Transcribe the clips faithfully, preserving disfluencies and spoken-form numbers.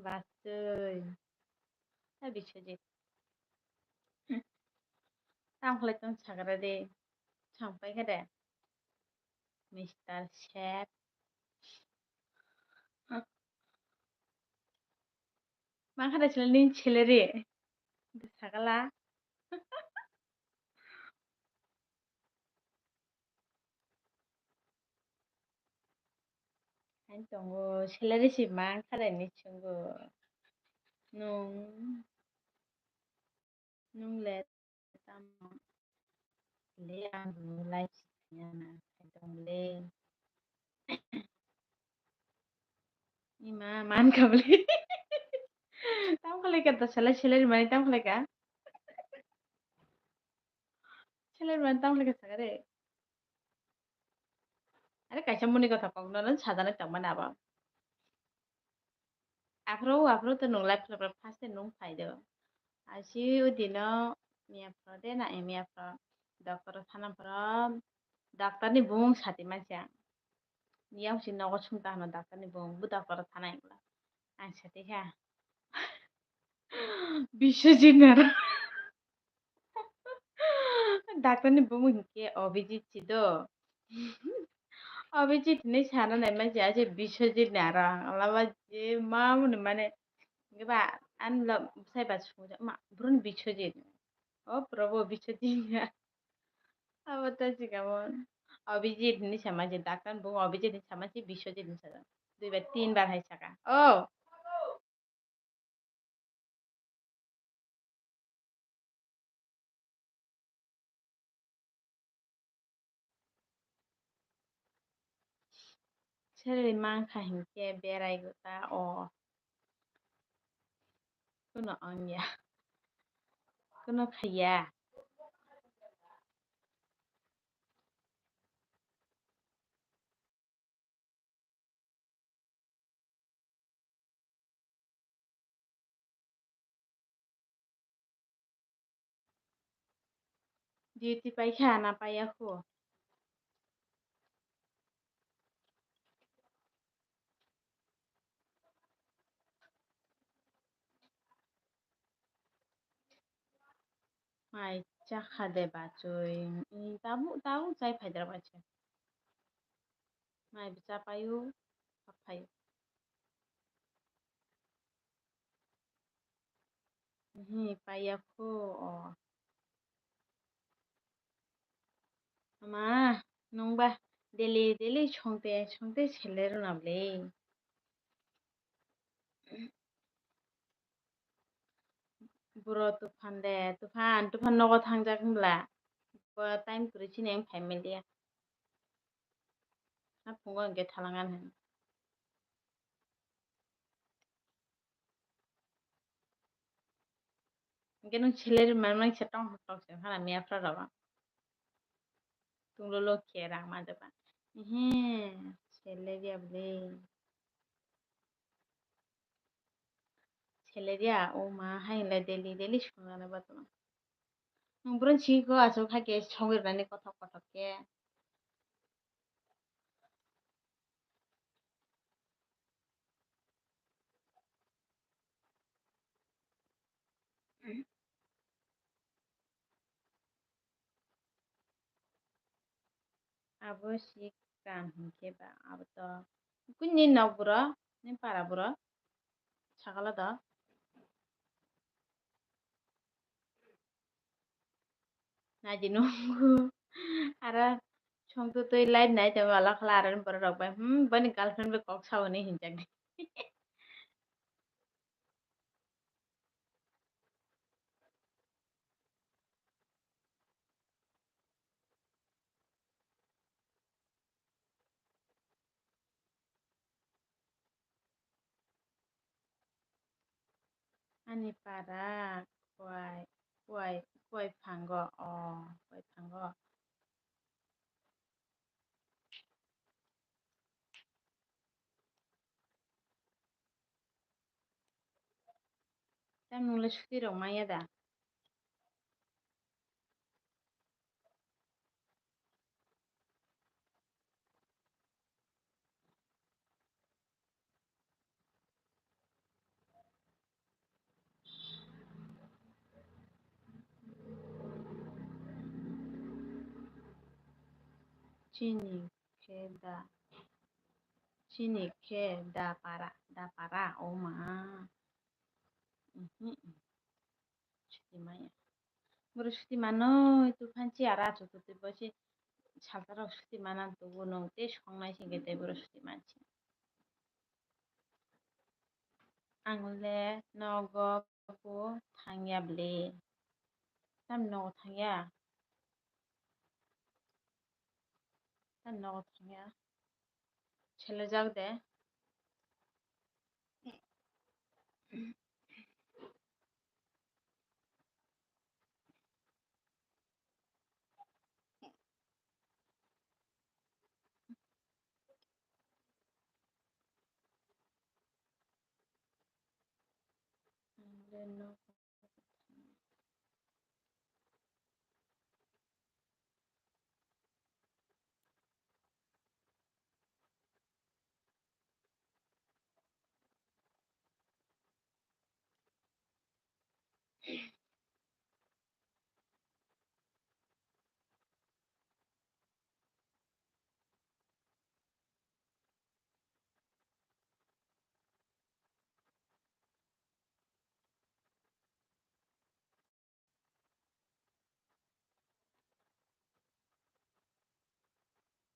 Bachoi. Hai Biswajit. Tamo khlai tong sagra de. Chwng pai khe de. Mister Chef. Ma kha de chwla nini salary. Sakala. Ani tongo salary si ma kha de ni chwngo. Nwng, nwng le tamo le ang nwng live si khaina na khai tong le. Ima man kha bole. Tamo khlai kha to salary, salary mani tamo khlai kha. Salary mani tamo khlai kha sakare. Are kaisa muni kotha kok no sajana tongmani abo. Aphro, aphro to nwng live khlai first nwng phai do. Asi udino miya phro de na, eh, miya phro doctor thana phro doctor ni bung sati mansa. Yang si nogo sung ta hano doctor ni bung, bu doctor thana ingla. Ang sati kha. Biswajit Nara. Doctor ni bumung hinkhe Abhijit si do. Abhijit hinwi sana nai mansi aje Biswajit ni aro ang lama je ma muni mane hinkhe ba ani lo bwsai ba sungja ma bwrwni Biswajit. O probo Biswajit ya. Abo ta sikamo Abhijit hinwi sama je doctor ni bumung Abhijit hinwi sama je Biswajit hinwi sajak. Dui bar tin bar hai saka. Oh. Salary mankha hinkhe berai ta o. Kuno ongya. Kuno khaiya. Duty paikha na paiya kho. Mai chakha de bachoi. Tabuk, tabuk chai phaidra bachoi. Mai bwsa paio, haphaio. Hi, paiya kho o. Ama, nwngba daily, daily songte, songte sele rwna bwle. Bro Tufan de, Tufan, Tufan nogo thangjak hwnbla. Bo time kwrwi chini ang phai manliya. Haphungo hwnkhe thalangan hwn. Hwnkhe nwng salary manmani se tong tok se hana miya phra rogo. Tunglo lo khe rang ma jaba. Ehe, salary abole. Salary a, o ma, haino le daily, daily songna ba tong. Nwng bwrwni simi khe aswk hai khe songwi rwnani kothok kothok khe. Abo si kan hinkhe ba abo to kuni nok buro ni para buro sakala do. Naidi nungo. Aro songtutwi live nai tongwi ala khala aroni borok rok bai. Hmm, boni girlfriend bai kok sao hinwi hinjak di. Ani para kuai, kuai, kuai phango, o, kuai phango. Tei nwng le suti rok manya da? Chini khe da, chini khe da para, da para, o ma. Mhm. Suti maya. Borok suti mano, tufan chi ara chu tu twi bosi salsa rok suti mana tubu no, te songnai singke te borok suti mansi. Ang le nogo bo thangya bwle. Tam nogo thangya? Tam nogo thangya? Selejak de.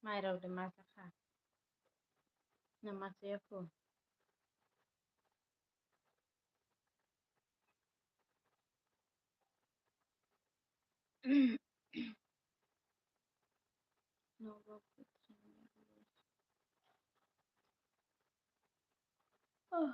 Mai rok de ma cha kha. Na ma cha ya kho. Nogo kwthang. Oh.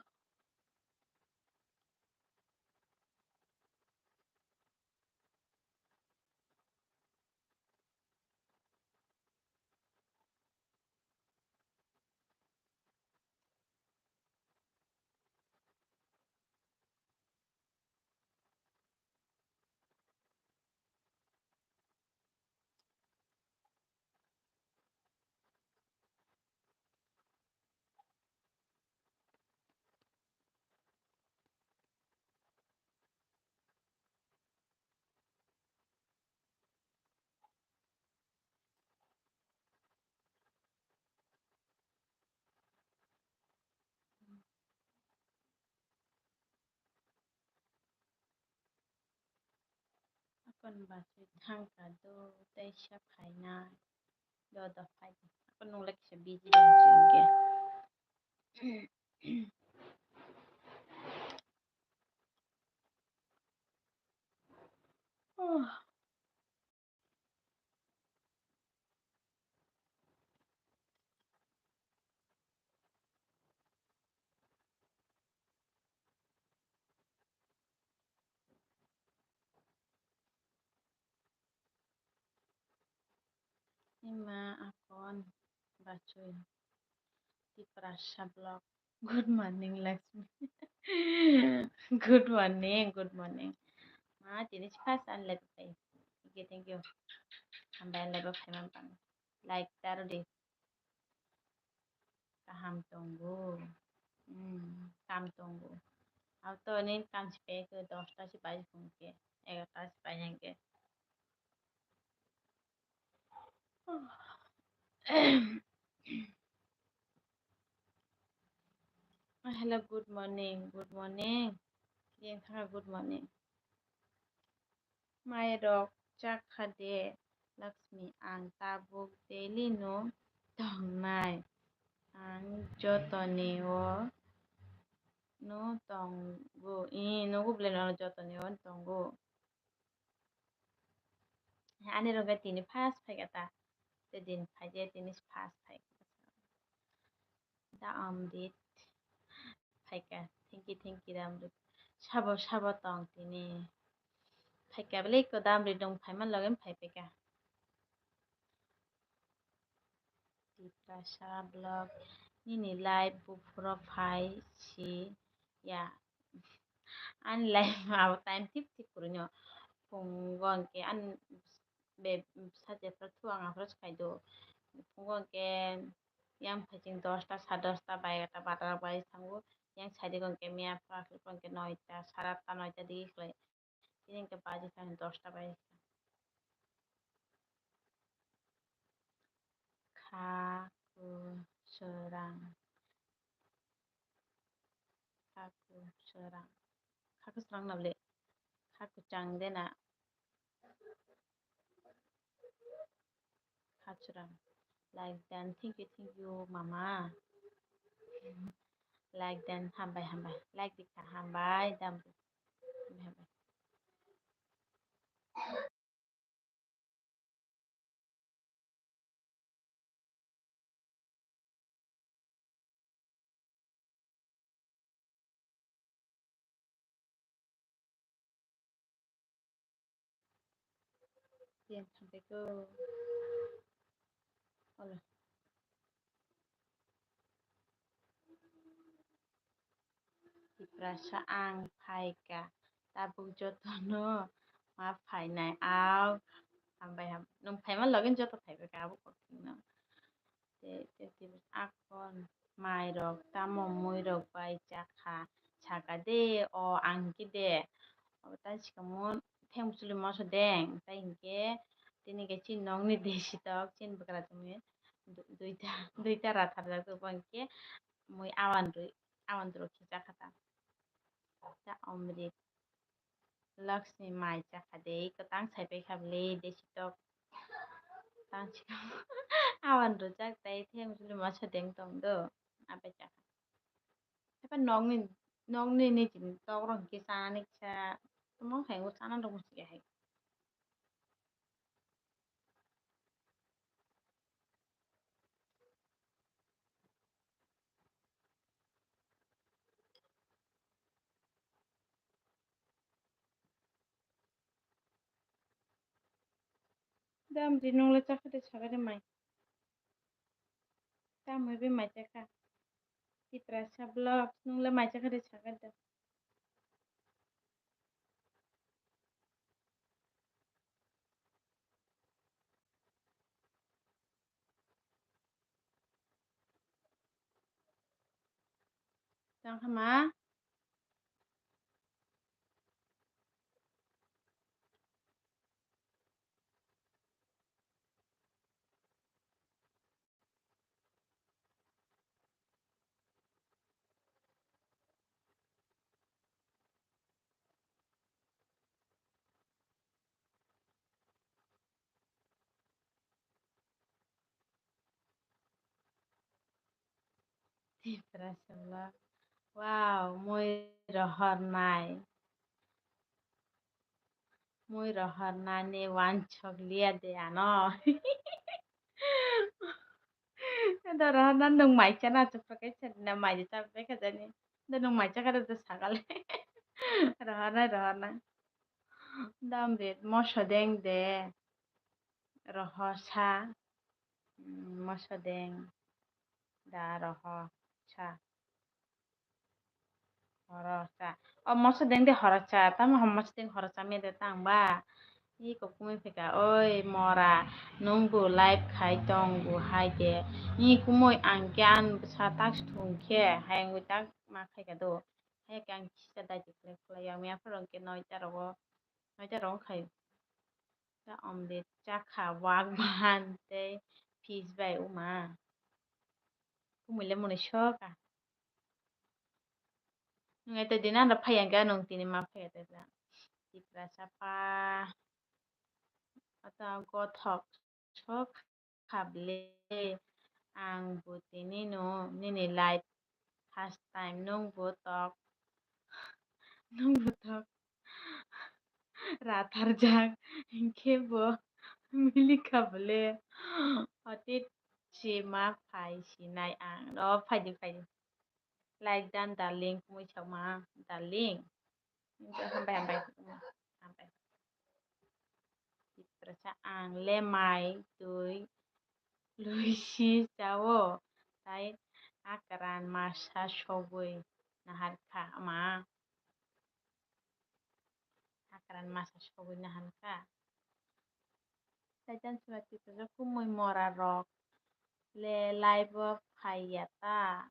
Akon bachwi thangkha do, teisa phainai. Do, do, phai di. Akon nung lai kisa busy dong chwng khe. Oh. Ima akon bachwi. Tiprasa vlog. Good morning, Lakshmi. Good morning, good morning. Ma, tini si first ang live pai. Thank you, thank you. Hambai ang live pai man pang. Like taro di. Kaham tongo. Hmm, kam tongo. Auto ni kam si pai ke dosta si pai phone ke. Egarta si pai yang ke. Hello, good morning, good morning. Yang thaka good morning. Mai rok chakha de, Lakshmi, ang tabuk daily no tongnai. Ang jotoni o no tongo. I, nogo bwle no jotoni o tongo. Ani rok tini first phaikha ta. Te din phai je tini first phaikha. Da Amrit phaikha. Thank you, thank you, da Amrit. Sabo, sabo tong tini. Phaikha bwle ko da Amrit dong phai man loge phai phaikha. Tiprasa vlog nini live buphuro phai si ya. Ani live abo time thik thik kwrwino. Phungo hwnkhe ani be sajepra thu ang aphuru swkaido. Phungo hwnkhe yang phaiching dosta, sa dosta, bai gata, bara rok bai thango. Yang saidi hwnkhe miya phuru hwnkhe noita, sara atta noita digi khlai. Tini hwnkhe baji kha dosta baji kha. Kha ku srang. Kha ku srang. Kha ku srang na bole. Kha ku chang de na. Kha srang. Like dan. Thank you, thank you, mama. Like dan. Hambai, hambai. Like di kha. Hambai, dam. Hambai, hambai. Tiyan thangbaigo. Olo. Tiprasa ang phaikha, tabuk jotono ma phainai. Au, hambai ham-, nwng phaima logi joto phaibaikha abo kokthingno. Te, te, te, akon mairok tamo muirok bai chakha, saka de, o ang khe de. Obo ta sikamo thengchuli moso deng, tai hinkhe tini khe chini nokni desitok, chini bwkra chumui du-, duita, duita ratharjak, obo hinkhe mui awan rwi, awan rwi khe chakha ta. Ta omrit. Laksmi mai chakha de, iko tang sai pai kha bwle, desitok. Tang chikha. Awan rujak tai theng chuli moso deng tong do. Apai chakha. Epa nokni, nokni nijini tok rok kisa ani kisa. Tamo hai o chana rok musi hai. Dam ri nung le chakha de saga de mai. Tamo be mai chakha. Tiprasa vlogs nung le mai chakha de saga de. Tang kha ma. Tiprasa vlog. Wow, mui rohornai. Mui rohornani wansok liya de ano. Ado rohorna nwng mai chana chukpra kaisa na mai chapra kha jani. Ado nwng mai chakha de sakale. Rohornai, rohornai. Dam rit moso deng de. Rohosa. Mm, moso deng. Da rohosa. Horosa. O moso deng de horosa. Tamo hom moso deng horosa me de tang ba. I kokumui phika, oi mora, nung bo live khai tong bo hai de. I kumui ang khe an sa tak thung khe, hai wngwi tak ma khai ka do. Hai khe ang kisa dai de khlai khlai, ang ya phoro khe noita rogo, noita rogo khai. Ta omde chakha wak ban tei fish bai uma. Kumui le muni soka. Nung eto din ano phai ang khe nung tini ma phai eto da. Tiprasa pa. Ata gothok sok kha ble. Ang bo tini no nini live first time nung bo tok. Nung bo tok. Ratharjak hinkhe bo mili kha ble. Otit si ma phai sinai ang. O phaidi phaidi. Like dan darling, kumui sakma darling. Hambai, hambai, hambai. Tiprasa ang le mai twi lui si chao, tai akran masa sogwi nahar kha ma. Akran masa sogwi nahar kha. Taitan sura Tiprasa kumui mora rok le live o phai ya ta.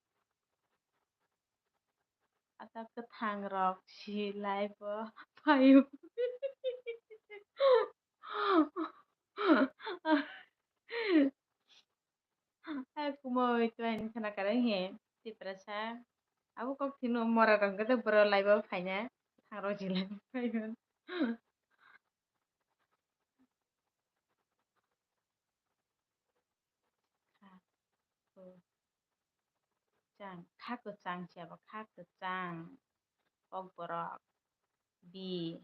Ata kwthang rok si live o phai o. Kumui twini khna kwrwng he Tiprasa. Abo kok thwino mora rok khe borok laiba phaina thangrok jilai phaiman. Kha kwchang, kha kwchang se abo kha kwchang kokborok. Bi.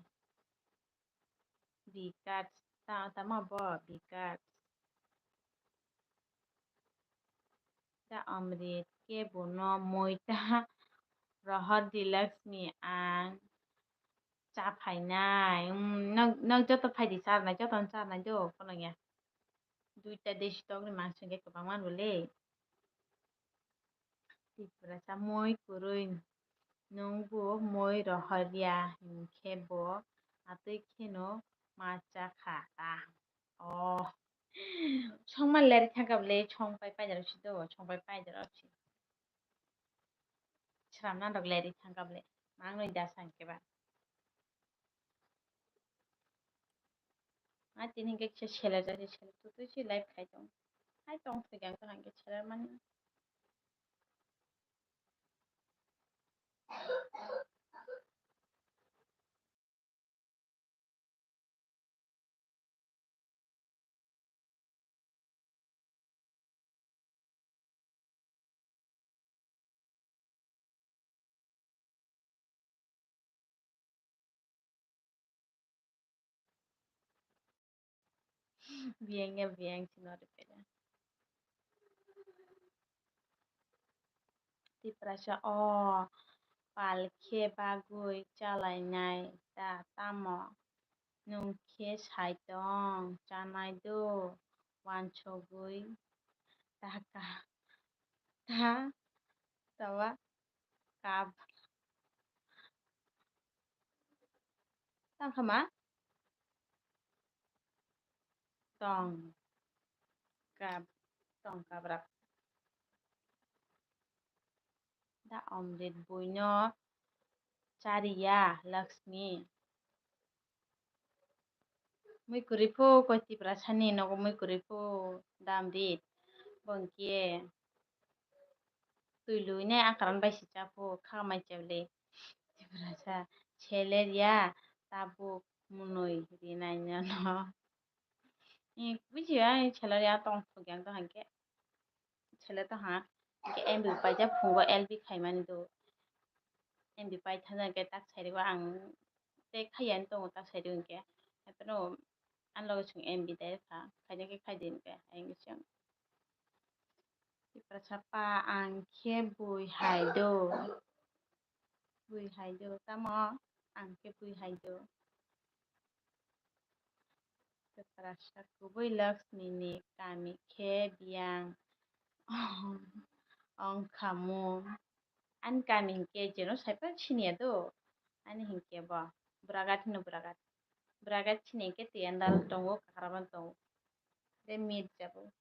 Bikat, ta-, tamo bo bikat. Da Amrit kebo no moi ta rohor di Lakshmi ang cha phainai. Um, nok, nok joto phaidi charnai, joto no charnai do, kono ya. Duita deshi tokni mangsong khe kwbangma no le. Tiprasa moi kwrwi nwng bo moi rohorya hinkhe bo atwi kheno ma cha kha ta. Oh. Songma leri thangkha bwle, song pai pai jaro si do, song pai pai jaro si. Sramna rok leri thangkha bwle. Mangnoi da sang khe ba. Ai tini hingke kisa seler jani seler tutui si live khai tong. Hai tong thoi ang tong hingke seler mani. Biyang ya biyang sino ripela. Tiprasa o pal khe bagwi chalainai ta tamo? Nwng khe sai tong, chanai do, wansogwi ta ka, ta, tawa kap. Tang kha ma? Tong kap, tong kabrak. Da Amrit buino chariya Lakshmi. Mui kwrwi pho koi Tiprasani nogo mui kwrwi pho da Amrit. Bo hwnkhe twi luinai a karan bai si cha pho kha mai cha le. Tiprasa seler ya tabuk mwnwi rinai no. Bujiya seler ya tong thok yang to hangke. Sele tong ha, hingke M B paijak phungo L B khaimani do. M B pai thangna hingke tak side o ang tei khaiyani tongo tak side o hingke. Haiphano ani loge chwng M B direct kha, khaina khe khaidi hingke, ayang khe chwng. Tiprasa pa ang khe bui hai do. Bui hai do, tamo ang khe bui hai do. Tiprasa kubui Lakshmi ni kami khe biyang ong khamu. Ani kami hinkhe jeno saipan siniya do. Ani hinkhe bo Buragat hino Buragat. Buragat sini hinkhe tiyandal tongo, kakraban tongo. De Mirja bo.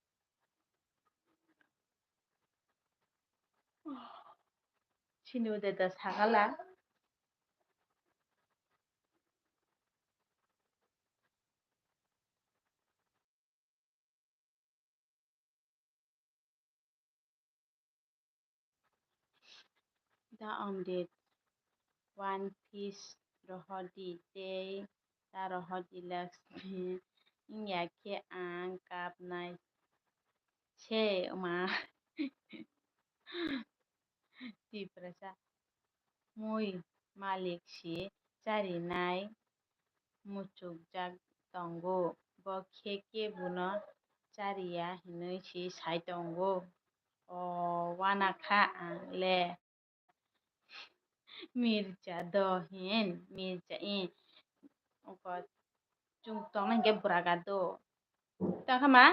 Sini ude da sagala. Da Amrit one piece rohordi tei ta rohordi Lakshmi wngya khe ang kapnai se wngma. Tiprasa mui malik si charinai muchukjak tongo, bo khe kebono chariya hinwi si sai tongo. O uanakha ang le Mirja do hin, Mirja i. Oko chwng tongna hinkhe Buragat do. Tongkha ma?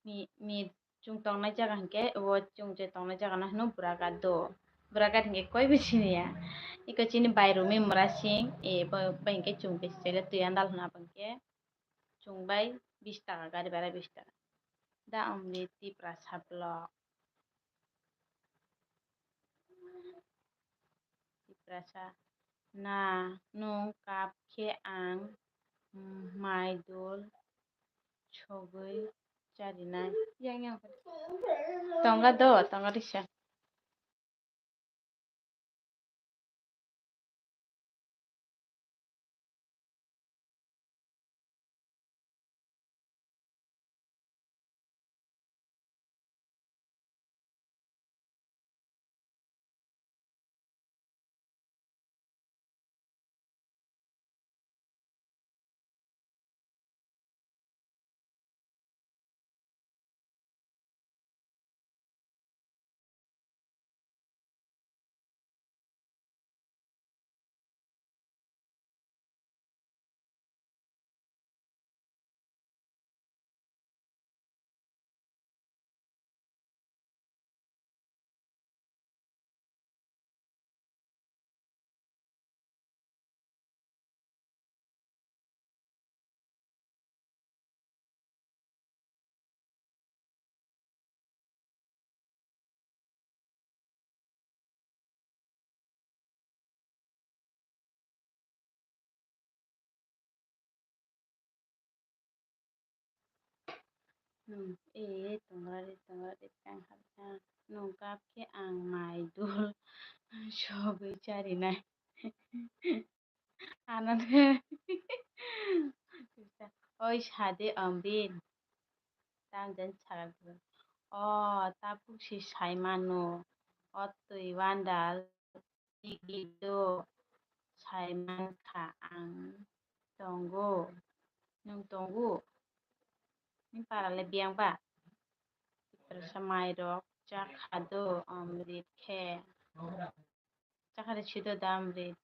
Mi, mi chwng tongnai jaga hinkhe, o chwng je tongnai jaga no hino Buragat do. Buragat hinkhe koi bo siniya. Iko chini bai Rumi Murasing, e, bo, bo hinkhe chwng besi chele twi andal hwna bo hinkhe. Chwng bai bis taka, gari bhara bis taka. Da Amrit Tiprasa vlog. Tiprasa Na, nwng kap khe ang, mm, mai dol sogwi charinai. Yang, yang. Tongo do, tongo risa. Hmm, e, tongrari, tongrari, tang ha, tang. Nwng kap khe ang mai dul sogwi charinai. Anand. Oi, sade Amrit. Tamjen sarak. O, tabuk si saimano. O twi wandal. Digi do. Saimankha ang. Tongo. Nwng tongo? Ni para le biyang ba? Tiprasa mairok chakha do, Amrit khe. Chakha de sido da Amrit.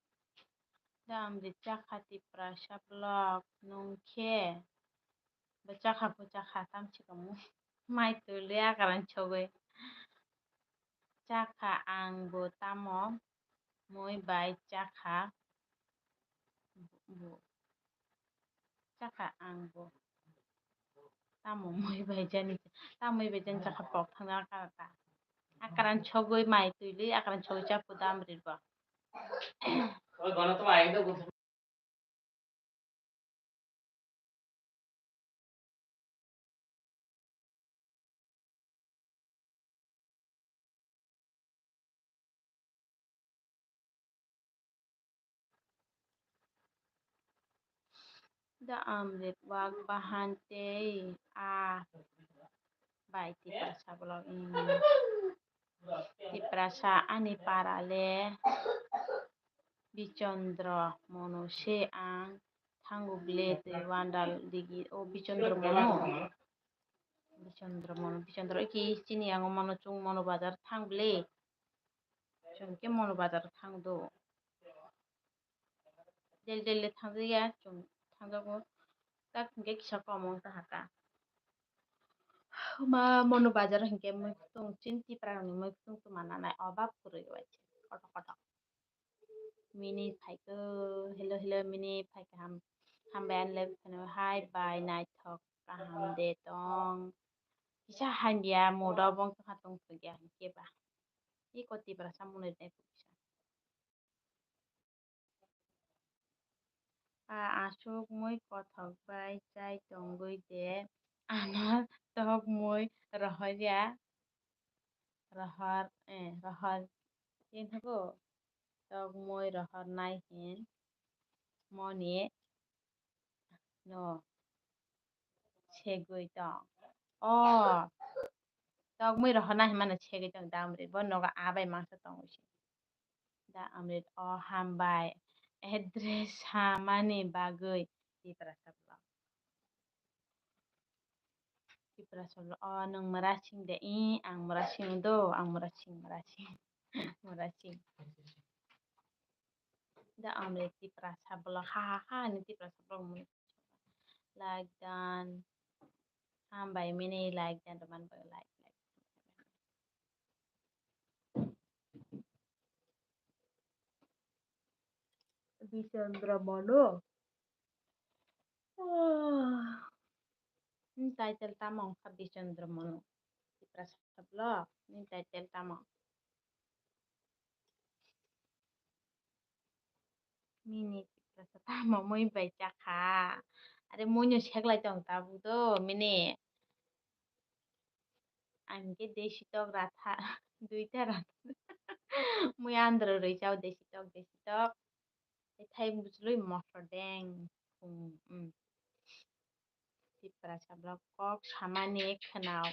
Da Amrit chakha Tiprasa vlog nwng khe. Bo chakha bo chakha tam si kamu. Mai tuli akaran sogwi. Chakha ang bo tamo mui bai chakha bo. Chakha ang bo. Tamo mui bai jani, tamo mui bai jani chakha pok thangna karata. Akaran sogwi mai tuli, akaran sogwi chapu dam rirbo. Da Amrit wak bahan tei a bai Tiprasa vlog, mm, Tiprasa ani para le Bichandra mono se ang thango ble tei wandal digi o Bichandra mono. Bichandra mono, Bichandra iki chini yango mono chung mono bazar thang ble. Chwng khe mono bazar thang do. Daily daily thangjakya chwng thangjago. Tak hinkhe kisa kom wng tongkha. Ma mono bazar hinkhe muikwthwng chini Tipra rokni muikwthwng tuma nanai obab kwrwi bai se kothok kothok. Mini phaikhe, hello hello mini phaikhe ham, hambai ani live phano hai bai naithok kaham de tong. Kisa hamya mood o bong tongkha tongthokya hinkhe ba. Iko Tiprasa mwnwi rwnai kisa. A aswk mui kothok bai chai tongwi de, ano tok mui rohorya, rohor, eh, rohor, tei thago tok mui rohornai hin moni no segwi tong. O, tokmui rohorna hinmano segwi tong da Amrit. Bo nogo a bai mangsa tongwi se. Da Amrit, o hambai. Address samani bagwi Tiprasa vlog. Tiprasa vlog. O nwng mwrasing de? I, ang mwrasing do, ang mwrasing, mwrasing. Mwrasing. Da Amrit Tiprasa vlog, ha ha ha ni Tiprasa vlog muni. Like dan. Hambai mini like dan teman bai like like. Bichandra mono. Ni title tamo wngkha Bichandra mono. Tiprasa vlog ni title tamo? Mini Tiprasa tamo mui bai chakha. Are mui no seklai tong tabuk do mini. Ang ke desi tok ratha duita ratha. Mui andro rwi chao desi tok desi tok. Tei thai bujlui moso deng. Khum, mm. Tiprasa borok kok samani khwnao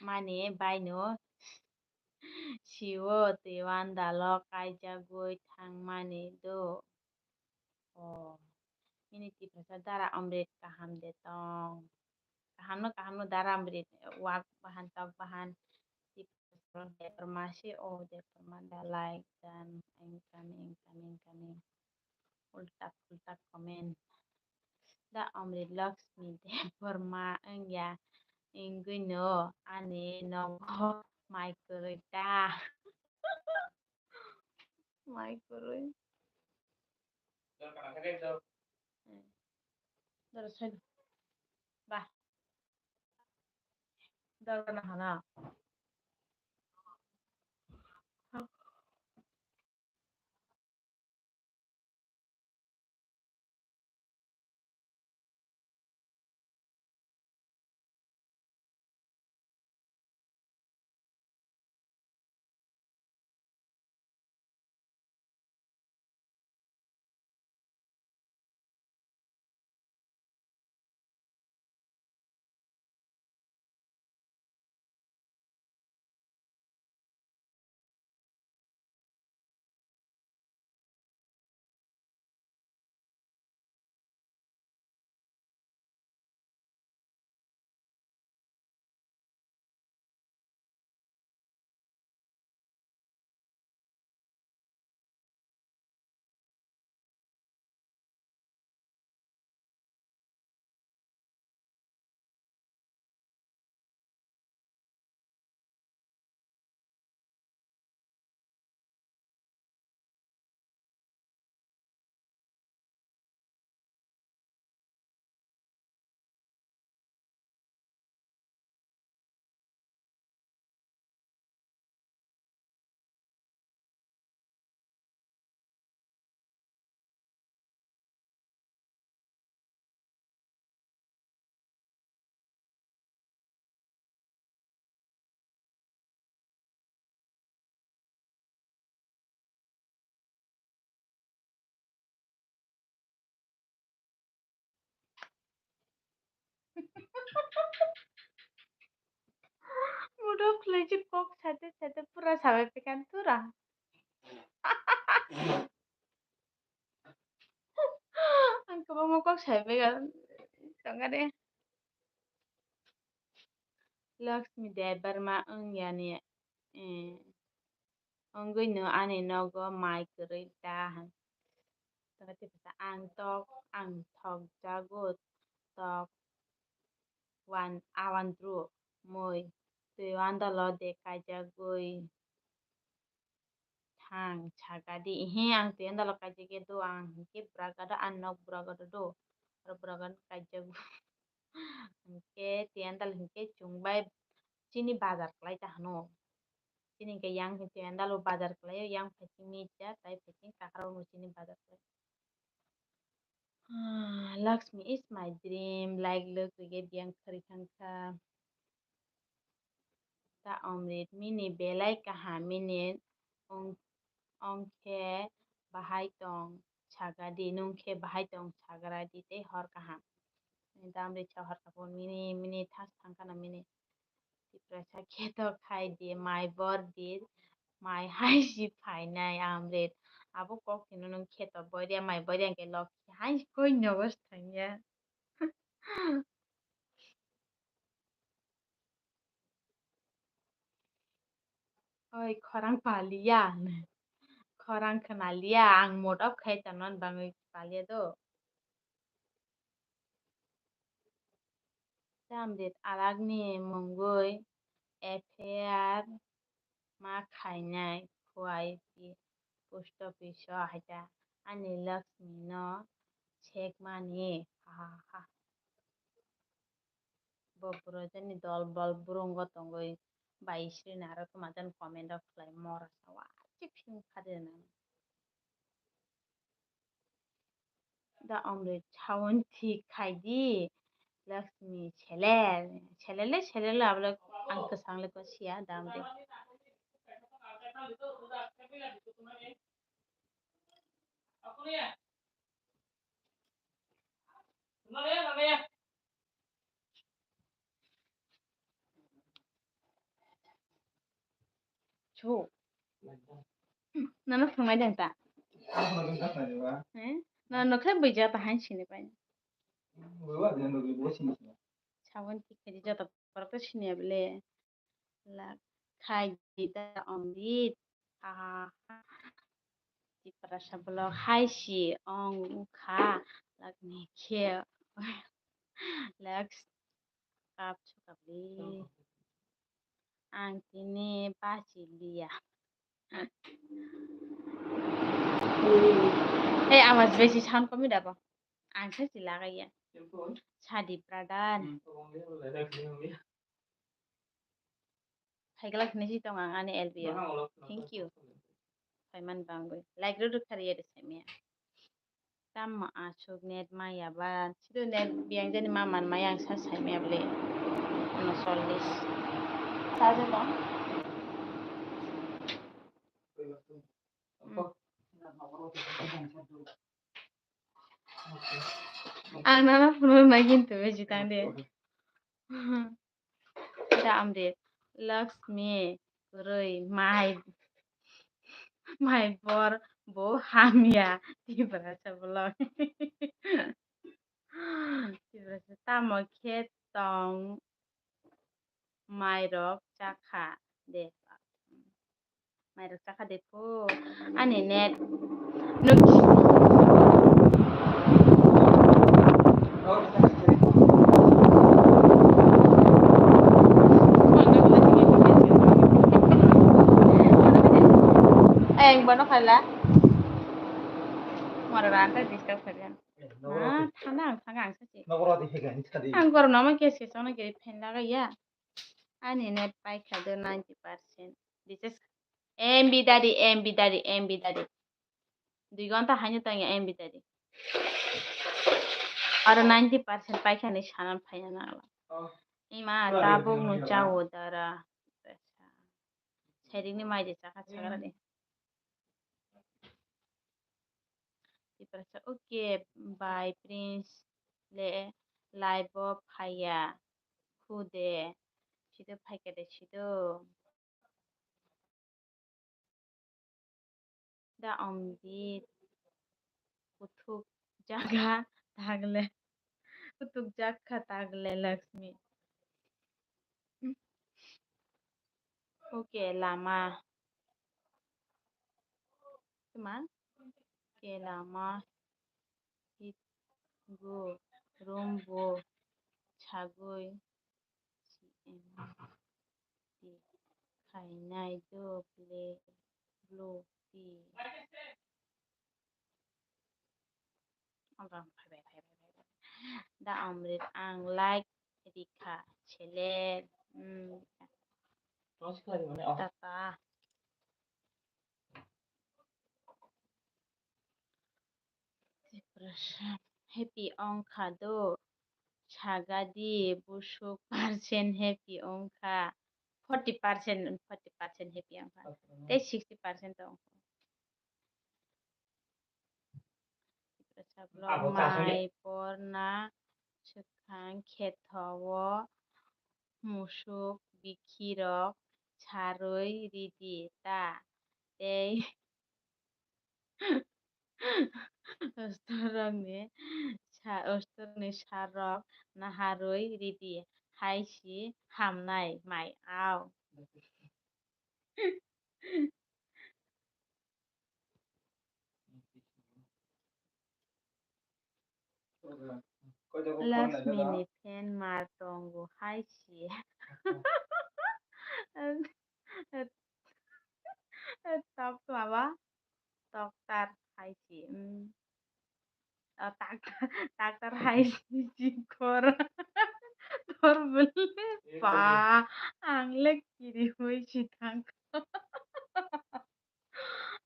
mani baino sio twi wandalo kaijagwi thangmani do. O mini Tiprasa dara Amrit kaham de tong. Kaham no kaham no dara Amrit wak bahan tok bahan Tiprasa Debbarma se o Debbarma da like dan incoming incoming incoming. Ulta pulta comment. Da Amrit Lakshmi Debbarma wngya wngwi no ani nogo mai kwrwi ta. Mai kwrwi. Doro sai. Ba. Doro na hana. Mudo khwlaichi kok sate sate pura sabai pekan tura. Ang kwbangma kok sai pekan tongkha de. Lakshmi Debbarma wngya ni, eh, wngwi no ani nogo mai kwrwi ta hwn. Tongkha tei kisa ang tok, ang thok jago tok wan, awan dru mui twi wandalo de kaijagwi thang saka di. Ehe, ang twi wandalo kaijagwi do, ang hinkhe bwragado, ani nok bwragado do, oro bwragado kaijago. Hinkhe twi wandalo hinkhe chwng bai chini bazar kwlai ta hwno. Chini hinkhe yang hinkhe twi wandalo bazar kwlaio, yang phaising mija, tai phaising takharo chini bazar kwlai. Ah, Lakshmi is my dream, like lwk rwgwi biyang khwrwi thangkha. Ta Amrit, mini belai kaham, mini ong-, ongkhe bahai tong saga di, nungkhe bahai tong sagra di tei hor kaham. Ta Amrit sa hor kaham, mini, mini thas thangkhana mini. Tiprasa kheto khai di, mai bor di, mai hai si phainai Amrit. Abo kok tino nung kheto boria, mai boria hwnkhe lokhi hai koi nogo thangya. Oi, khorang paliya. Khorang khwnaliya, ang mood off khai tongna bangwi paliya do. Tamrit alagni mungwi F I R ma khainai Khuai pi post office o haita ani Lakshmi no sekmani, ha ha ha. Bo bwrwi jani dol bol bwrwngo tongwi bai srina aro tuma jani comment rok khlai mora sawa chip sing phari rwnai. Da Amrit, sawan thik khai di. Laxmi, sele, sele le, sele le, abole ang kwchang le kwsiya, da Amrit. Chu. Nono phungai dang ta. Eh? Nono khe buija ta han sini pai. Sawan thik khai di, joto borok to sini ya bele. Lak khai di ta Amrit. Aha. Tiprasa vlog hai si ong kha. Lak ni khe. Lak kap su kap li. Ang tini basi liya. Hey, awas besi sound komi dabo. Ang sa si lagaya. Sadi Pradhan. Phaikla khini si tong ang ani L B o. Thank you. Phaiman bangwi. Like rw rwkha rw ya de saimaya. Tamo aswk net maya ba. Sido net biyang jani ma man maya ang sa saimaya bole. Unosollis. Sajo tong. Hmm. Ang nana phunuknai kintu besi tang de. Da Amrit, Laxmi, kwrwi, mai, mai bor, bo hamya, Tiprasa vlog. Tiprasa tamo khe tong mairok chakha de. Mairok chakha de phu. Ani net. Nuk. Ang bono khala. Moro ranta disturb khagan. Ah, thana ang thanga ang sasi. Nokora di hega ni sadi. Ang korom nama kes kes ono geri phen laga ya. Ani net paikha do ninety percent. This is M B daddy, M B daddy, M B daddy. Dui gonta haino tongya M B daddy. Aro ninety percent paikha ni sanan phaiya nangla. Oh. Ima tabuk no chawo dara. Sairing ni mai de chakha chakra de. Tiprasa, okay, bye, Prince le live o phaiya khu de, sido phaikha de sido. Da Amrit, kuthuk jaga tagle, kuthuk jakha tagle Laxmi. Okay, lama. Tuma? Ke lama. Hit go. Room bo. Chagui. C M D. Khainai do ble. Blue. Tea. Abo ang phaibai, phaibai, phaibai. Da Amrit ang like rikha, chele. Hmm. Tata. Tiprasa. Happy ongkha do. Sagadi busuk percent happy ongkha. Forty percent, forty percent happy ongkha. Tei sixty percent to ongkha. Tiprasa vlog mai porna swkang khetho o musuk bikhirok sarwi ridi ta tei ostorokni sa-, ostorokni sarok naharwi ridi hai si hamnai mai au. Laxmi ni fan mar tongo hai si. Tok twma ba? Toktar hai si. Mm. Oh, tak-, taktar hai si, si kor. Tor bele. Ba, ang le kiri hui si thang.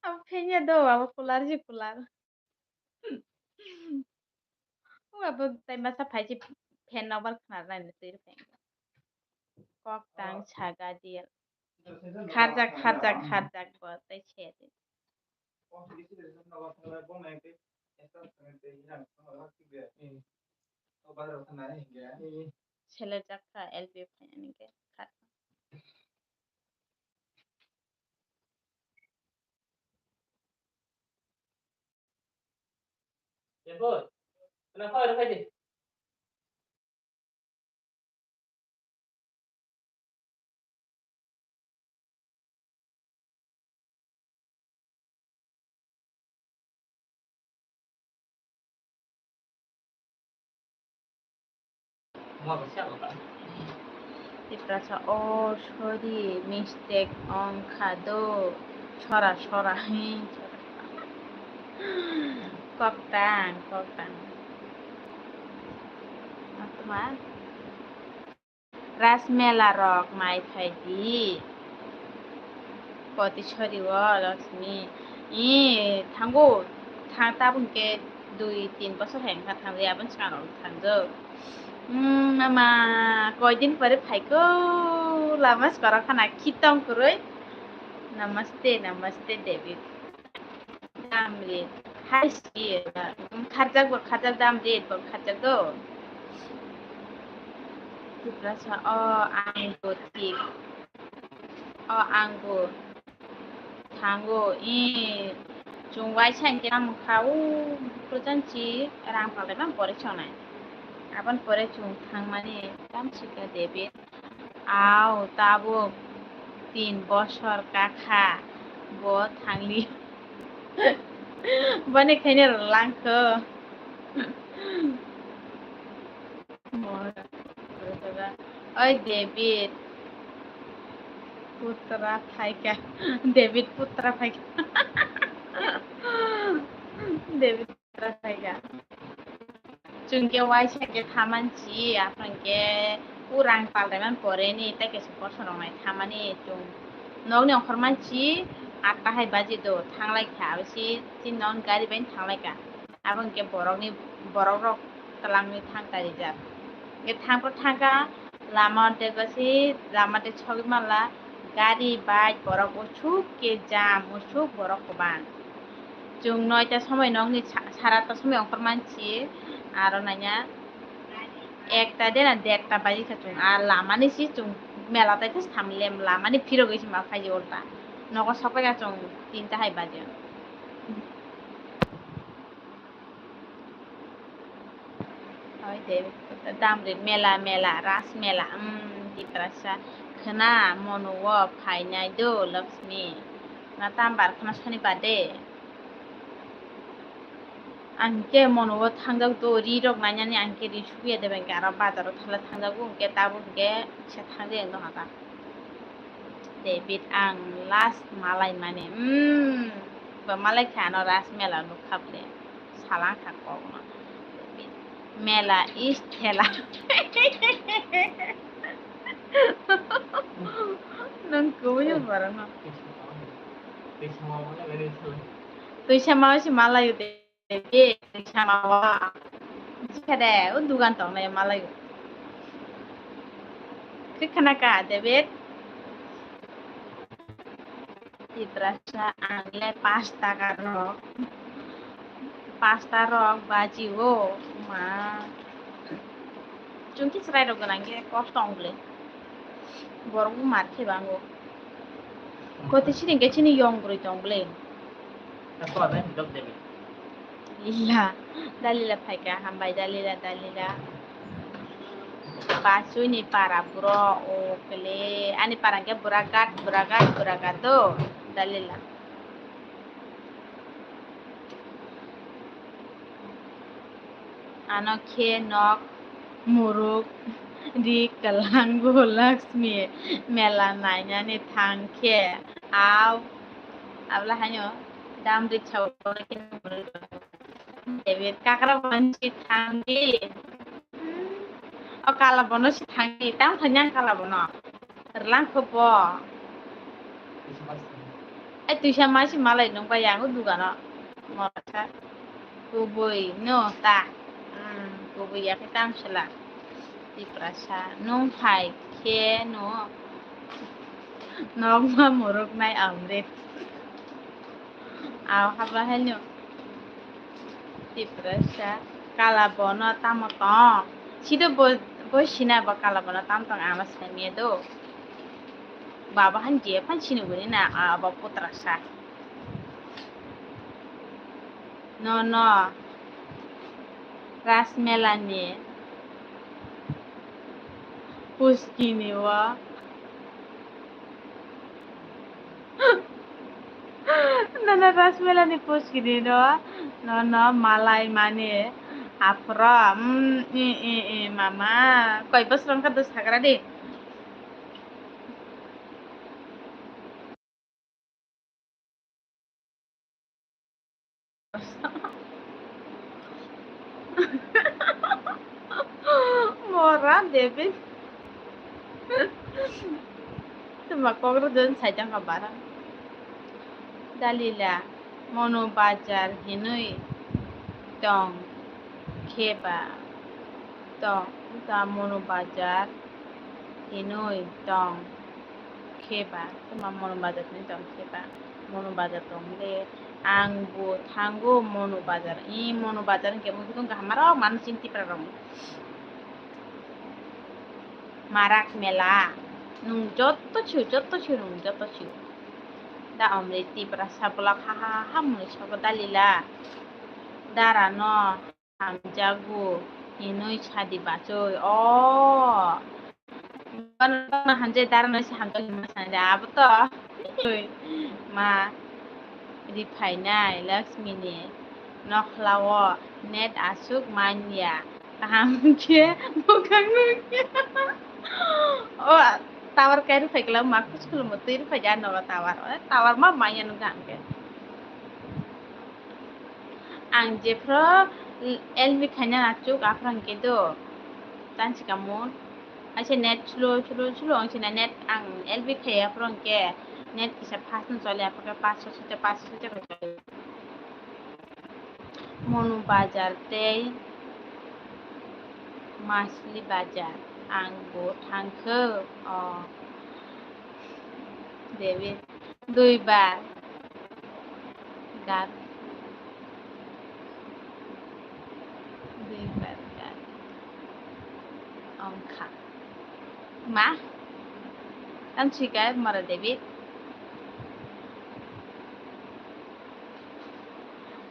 Ang phenya do, abo kular si kular. Abo tai masa phai se fan nokbar khna nai twi rw phai. Kok tang saga diya. Kharjak, kharjak, kharjak bo tai se di. Seler jakha L B phai ani ke khar. Tiprasa, oh, sorry, mistake ongkha do. Sora, sora, he. Koktang, koktang. Atma. Ras mela rok nai phai di. Koti sori o Lakshmi. I thango, thang tabuk ke dui tin bosor hai wngkha thangjak, aboni swkang rok thangjak. Hmm, mama, koi din pore phaikho, lama skorok khana khitong kwrwi. Namaste, namaste, Devi. Damri, hai si, kharjak bo kharjak, damri bo kharjak do. Tiprasa, o ang bo thik. O ang bo thango, i, chwng waisa hwnkhe tamo kha, o, kwchang chi rang palai ma pore chonai. Aboni pore chwng thangmani tamsika Devi. Au, tabuk tin bosor kakha bo thangli. Boni khaina rwlangkho. Oi David putra phaikha. David putra phaikha. David. Chwng khe waisa khe thaman chi, aphang khe o rang paldaimani pore ni tei kaisa bosong rok nai thamani chwng nokni ongkhorman chi atta hai baji do thanglai kha, abo si chini nok gari bai thanglai kha. Abo hwnkhe borokni, borok rok twlangwi thang karijak. Hwnkhe thangphru thangkha lama o dego si lama de sogwi manla gari, bike borok usuk khe jam, usuk borok kwbang. Chwng noita somoi nokni sa-, sara ta somoi ongkhorman si aro nanya ekta de na derta baji kha chwng. Ar lama ni si chwng mela tai khe sam lem lama ni phirogwi se ma phaidi ulta. Nogo sokpai kha chwng tinta hai baji. Oi de, damri mela, mela, ras mela, um, Tiprasa khwna, mono o phainai do, Lakshmi. Na tambar khwna sonibar de. Ang khe mono o thangjak do, ri rok nainani ang khe ri suya de bang khe aro bazar o thala thangjak bo, hwnkhe tabuk hwnkhe kisa thangri ang doha ta. David ang last malai mani, hmm, ba malai kha ano ras mela nuk kha ble, salang kha kok no. Mela is thela. Nang kuya barang no. Tui sama si malai de. David, sama wa. Jikade, o dugan tong nai malai. Krik khana ka, David? Tiprasa ang le pasta ka rok. Pasta rok baji o, ma. Chungki chwrai rok gwnang khe kok tong le. Borok bo mar khe bango. Koti sini khe chini yong bwrwi tong ble. Ila, Dalila phaikha, hambai Dalila, Dalila. Bachuni para buro, o kle, ani para hwnkhe Buragat, Buragat, Buragat do, Dalila. Ano khe nok muruk ri kwlang bo Lakshmi mela nainani thang khe. Au, abla haino dam ri chao. David kakra bansi thangdi. O kala bono si thangdi. Tam thanyang kala bono. Rlang kho bo. Ai tuisa masi malai nung bai yang dugano. Mora sa. Kubui no ta. Hmm, Buya khe tamsela. Tiprasa, nwng phai khe no nokma muruknai amrit. Aw haba haino. Tiprasa, kala bono tamo tong? Sido bo, bo sina bo kala bono tam tong ama saimya do. Baba han je phan sini guni na abo putra sa. No, no. Rasmela ni puskini o. Nana Rasmela ni puskini no. No, no, malai mani. Afro. Mm, i, i, i, mama. Koi bosrong ka dos hagra di. Mora David. Tuma kok rw dun sai tong ka bara. Dalila, Mono Bazar hinwi tong khe ba. Tong, ta Mono Bazar hinwi tong khe ba. Tuma Mono Bazar hinwi tong khe ba. Mono Bazar tong le. Ang bo thango Mono Bazar. I Mono Bazar hwnkhe mui khe kaham rok mano chini Tipra rok. Marak mela. Nwng joto sio, joto sio, nwng joto sio. Da omri Tiprasa block ha ha ha mwnwi sobo Dalila. Dara no hamjago hinwi sadi bachoi. O. Bono hamjai dara no se hamjak hinma sanai da. Abo to. Ma. Riphainai Laxmi ni nokhla o net aswk manya. Kaham khe bwkhak nukya. O tower kai rw phaikla ma kuchuklo mo twi rw phaikya nogo tower. O tower ma manya nukha hwnkhe. Ang jephru L B khaina achuk aphru hwnkhe do. Tansi kamu. Aise net slow, slow, slow ang sina net ang L B khaiya aphru hwnkhe net kisa fast no chole aphru khe paanch sho sita, paanch sho sita chole. Monu Bazar tei Masli Bazar ang bo thangkho. O David duibar gat, duibar gat ongkha. Ma? Tam sika mora David.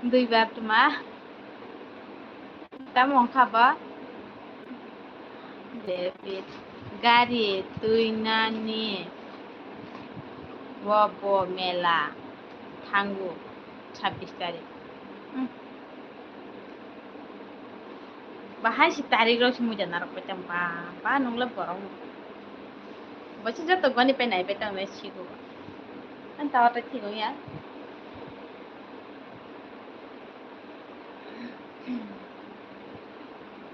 Duibar tuma. Tamo wngkha bo? David. Gari twinani. Bo bo mela. Thango. Chhabbish tarik. Hmm. Bahai si tarik rok si muja narok pai tang ba, ba nung le borok. Bo si joto goni pai nai pai tang nai si go. Ang tawa ta thik ya.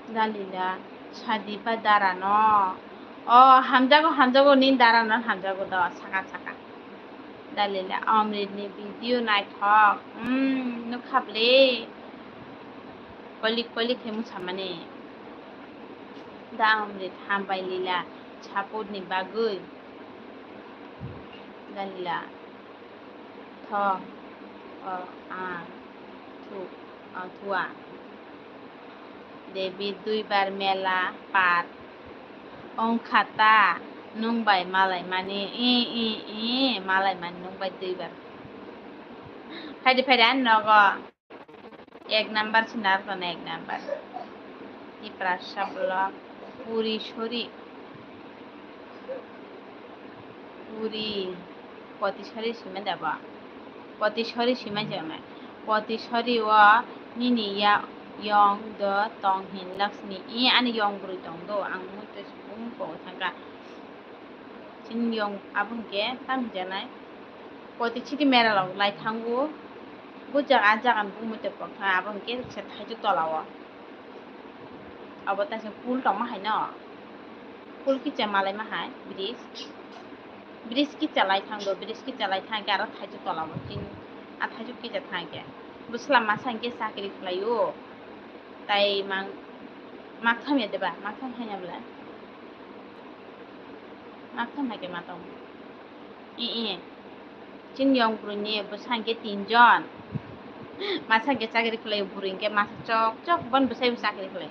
Dalila, sadi ba dara no. O, hamjago, hamjago, ni dara no hamjago do, saka, saka. Dalila, Amrit ni video naithok. Hmm, nukha bwle. Kolik, kolik khe musamani. Da Amrit, hambai Lila, support ni bagwi. Dalila, tho, o, a, thu, o, thua. David duibar mela par. Ongkha ta, nwng bai malai mani, i, i, i, malai mani nwng bai duibar. Phaidi, phaidi, ani nogo. Ek number si narwkna ek number. Tiprasa block, puri sori. Puri, poti sori sima debo. Poti sori sima jeme. Poti sori o nini ya yong do tong hin Laxmi. I ani yong bwrwi tong do. Ang mui to bung ko thangka. Chini yong abo hwnkhe tam hinjanai. Poti chiti mera rok lai thango. Bo jaga, a jaga ni bumui tei kok thang abo hwnkhe se thaichuk tola o. Abo taisa pool tongma hai no. Pool kicha malai ma hai bridge. Bridge kicha lai thang do, bridge kicha lai thang khe aro thaichuk tola o chini. A thaichuk kicha thang khe. Bo swlam masa hwnkhe chakri khlai o. Tai mang Maktham ya deba, maktham hanya bla. Maktham hai ke matong. I, i. Chini yong bwrwi ni bwsa hwnkhe tinjon. Masa hwnkhe chakri khlai, bwrwi hwnkhe masa chok chok, bon bwsai bo chakri khlai.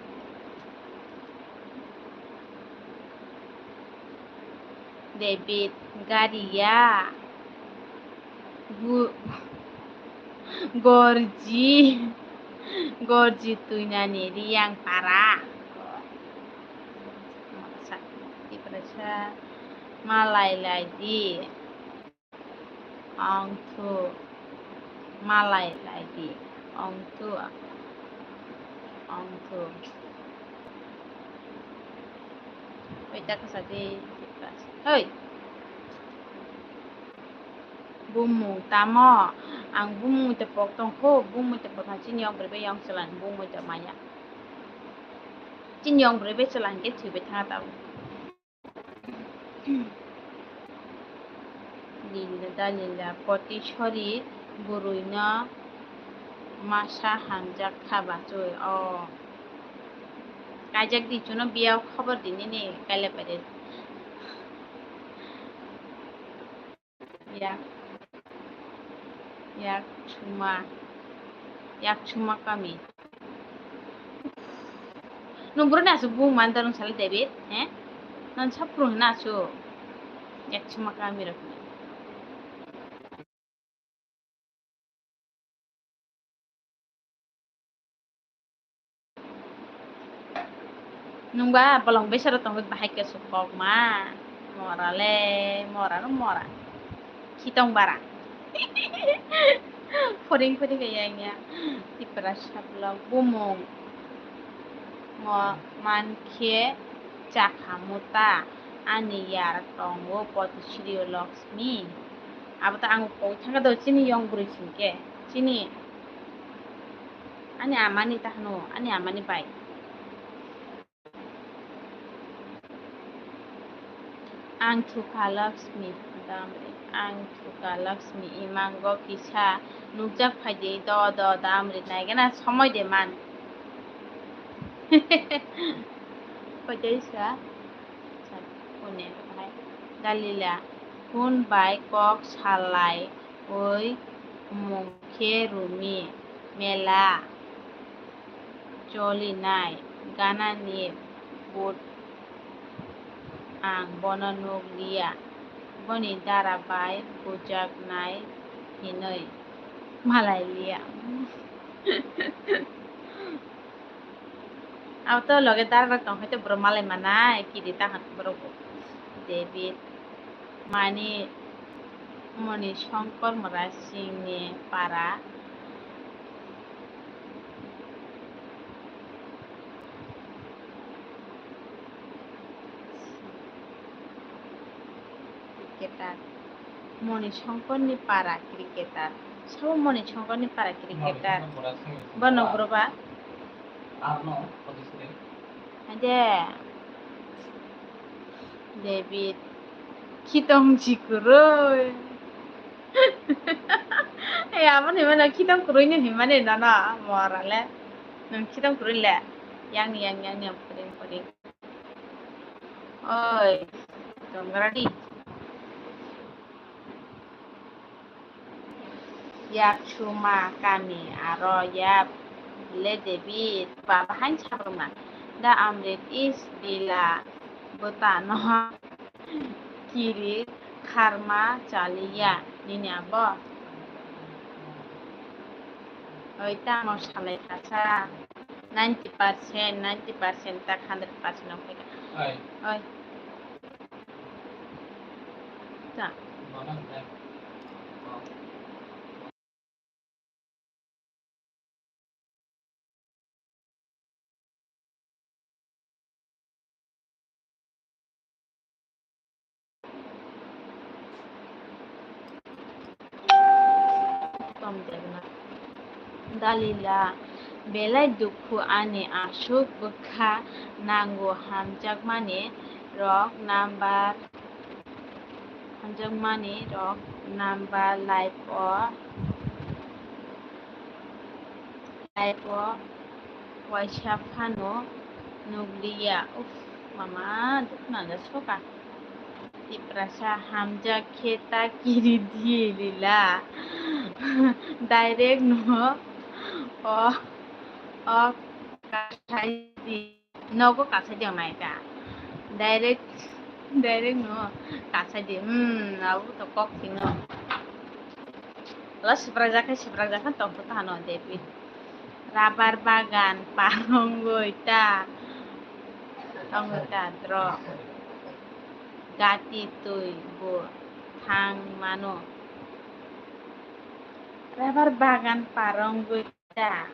David Garia. Gu-, Gorji. Gorji Tuinani Riyang Para. Tiprasa malai lai di. Ong thu. Malai lai di. Ong thu. Ong thu. Oi, ta kasa di. Hoi. Bumung tamo? Ang bumung te pok tong kho, bumung te pok tong chini yong bwrwi bai yong chwla ni bumung te maya. Chini yong bwrwi bai chwla hwnkhe thwi bai thang tamo. Lila da lila, Potisori bwrwi no masa hamjak kha bachoi. O. Kaijak di chuno biyao khobor di nini kaila pare. Yak, yak chuma, yak chuma kami. Nung bro na su bu man dorong sale David, eh? Nang saprung na su. Yak chuma kami rok. Nungba bolong besero tongwi bahai khe sukokma. Mora le, mora no mora. Khitong bara. Phoring phoring khe yang ya. Tipra sablok bumung. Mo mankhe chakha muta. Ani yar tongo Potisri Loks mi. Abo ta ang koi thangkha do chini yong bwrwi singkhe. Chini ani amani ta hwno, ani amani bai. Ang thukha Laksmi, damri. Ang thukha Laksmi, imango kisa nukjak phaidi do do damri naigena somoi de man. Phaidi sa. Dalila, kun bai kok salai oi mung khe rumi mela cholinai ganani but ang bono nuk liya, boni dara bai bujaknai hinoi malai liya. Abo to loge dara rok tong hai to borok malai manai kiri ta hwn borok bo. David mani Moni Shankar Murasing ni para. Cricketer. Moni Shankar ni para cricketer. Sabo Moni Shankar ni para cricketer. Bono bro ba? Ade. David. Khitong chikuroi. Eh, abo ni mano khitong kuroi ni himani nono. Mora le. Nung khitong kuroi le. Yang, yang, yang, yang, puring, puring. Oi, tongradi. Yak chuma kami aro yak le David baba hain sabruma. Da amrit is bila bota no kiri kharma chaliya nini abo. Oi tamo salai kasa ninety percent, ninety percent tak hundred percent no khaika. Oi. Oi. Ta. Dalila, belai dukhu ani aswk bwkha nango hamjakmani rok number, hamjakmani rok number life o, life o waisa phano Nukliya. Uff, mama, dukhu nangjasoka. Tiprasa hamjak khe ta kiri di Lila. Direct no. O, o, kasai di. Nogo kasai di naika. Direct, direct no kasai di. Hmm, abo to kok sino. Lo siprak jakha, siprak jakha tongkho ta hano David. Rabar bagan parongoi ta, tongoi ta dro. Gati twi bo thang mano. Rabar bagan parongoi ta.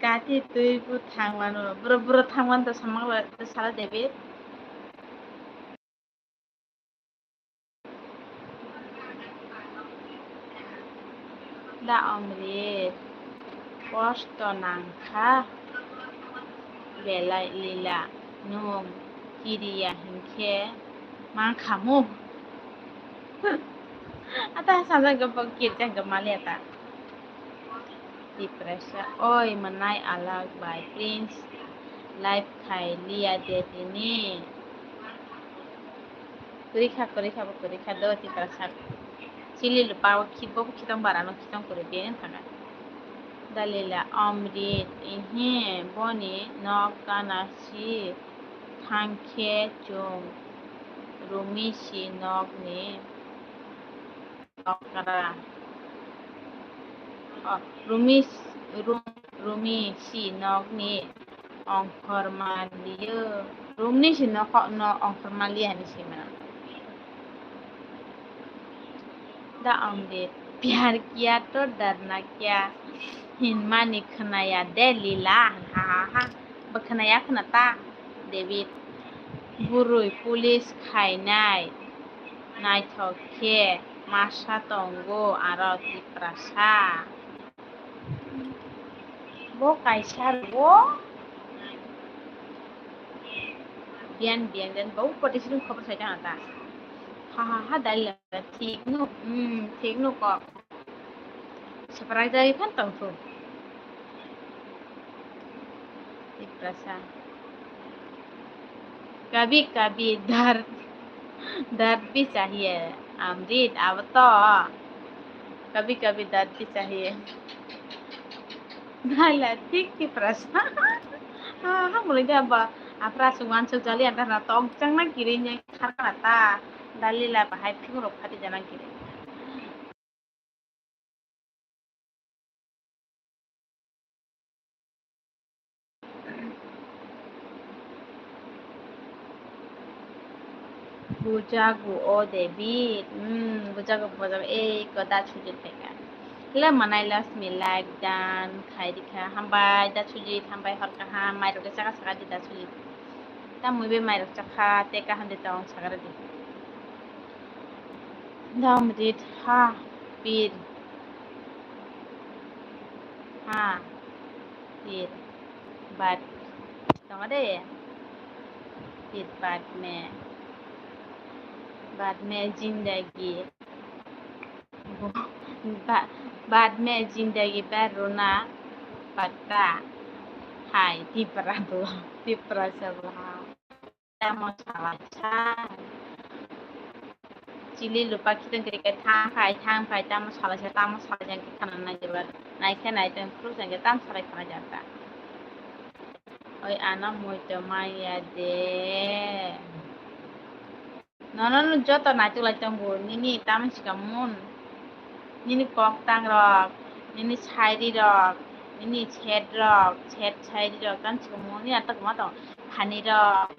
Gati twi bo thang mano. Bro, bro thang mano to samak to sala David. Da Amrit, kosto nangkha belai Lila, nwng kiriya hinkhe mankhamu. Ata sajak gabak kirjak gabak maliya ta. Tiprasa, oi mwnai alak bai Prince live khai liya de tini. Kwrwi kha, kwrwi kha, bo kwrwi kha do Tiprasa. Chili lupa o khi, bo khitong bara no khitong kwrwi de thanga. Dalila Amrit, ehe, boni nok gana si thangkhe chung Rumisi nokni Okra. Oh, Rumi, Rum-, Rumi si nokni ongkhorma liyo. Rumni si nok no ongkhorma liya hinwi sima. Da Amrit, pyar kiya to darna kya hinmani khwnaya de Lila. Ha ha ha. Bo khwnaya khwna ta David. Bwrwi police khainai. Naithok khe masa tongo aro Tiprasa. Bo kaisa rwo. Biyan, biyan, biyan, bo poti sini khobor sai ta. Ha, ha, ha, dalila, thik no, hmm, thik no kok. Saprak jai phan tong thu. Tiprasa. Kabhi kabhi dard, dard bhi chahiye. Amrit, abo to. Kabhi kabhi dard bhi chahiye. Naila thik Tiprasa. Ha, ha, mulai dia ba. Apra suwan suk jali ada na tong chang na kiri nya khara ta. Dalila bahai phung rok phati jana kiri. Bujago o David, hmm, bujago, bujago, ei ko da sujit phaikha. Hle manai Laxmi like dan khai dikha, hambai da sujit, hambai hor kaham, mairok de chaka saka di da sujit. Tamwi be mairok chakha, te kaham de tong sakara di. Dam rit ha pir. Ha pir. Bad. Tongo de. Pir bad me. Bad me jindagi. Ba-, bad me jindagi ba runa patta. Hai, Tipra bla, Tipra sa bla. Tamo salai sa. Chili lupa khitong kiri ke thang phai, thang phai, tamo salai sa, tamo salai sa, khana nai jeba. Nai khe nai tong, phuru jang ke tam salai khana jata. Oi, ano moi to maya de. Nono no joto naitok lai tongo, nini tamoni sika mun, nini koktang rok, nini sairi rok, nini shet rok, shet sairi rok, tamoni sika mun, nini atok ma tong, phani rok,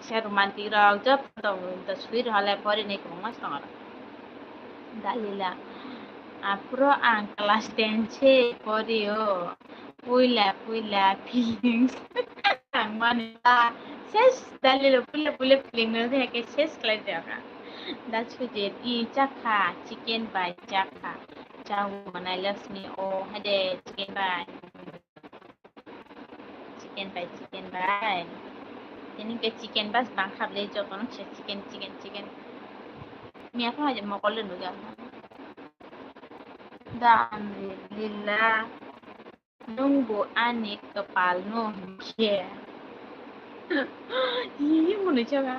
se romantic rok, joto tong, to sweet hole pori ni kwbangma se tongo. Dalila, aphuru ang class ten se pori o. Puila, puila, feelings. Ang mani ta. Ses, dalilo, puila, puila, feeling no de ke ses klai de ka. Da sujit, i chakha, chicken bai chakha. Chau manai Laxmi, o, hade, chicken bai. Chicken bai, chicken bai. Tini ke chicken bas bang khable joto no se chicken, chicken, chicken. Miya ko haje mokol le nuga. Da, lila. Nwng bo ani kwpalno hwn khe. Hi hwnwi saka?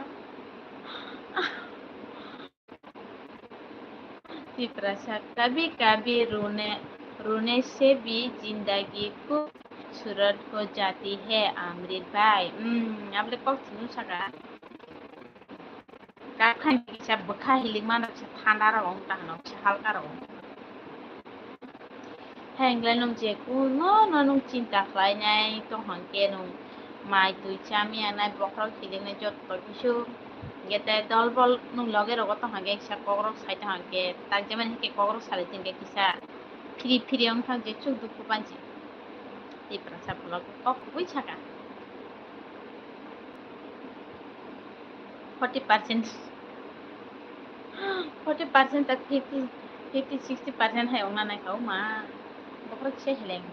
Tiprasa, "Kabhi kabhi rone, rone se bhi zindagi khubsurat ho jati hai," Amrit bhai. Hmm, abole kok simi saka. Kakhai kisa bwkha hilik mano kisa thanda rok wng tangno, kisa halka rok wng. Hai wngkhe nwng je kuno no nwng chinta khlainai tong hwnkhe nwng mai twi chami anai bokhorok hiliknai jotto kisu. Hwnkhe tei dol bol nwng loge rogo tong hwnkhe kisa kokrok sai tong hwnkhe tak jemani hwnkhe kokrok salai tongkhe kisa phiri phiri wngthang je chuk dukhu panchi. Tiprasa vlog kok kubui saka. Forty percent, forty percent ta fifty, fifty, sixty percent hai wngna nai kha, o ma. Bokhorok se heleng.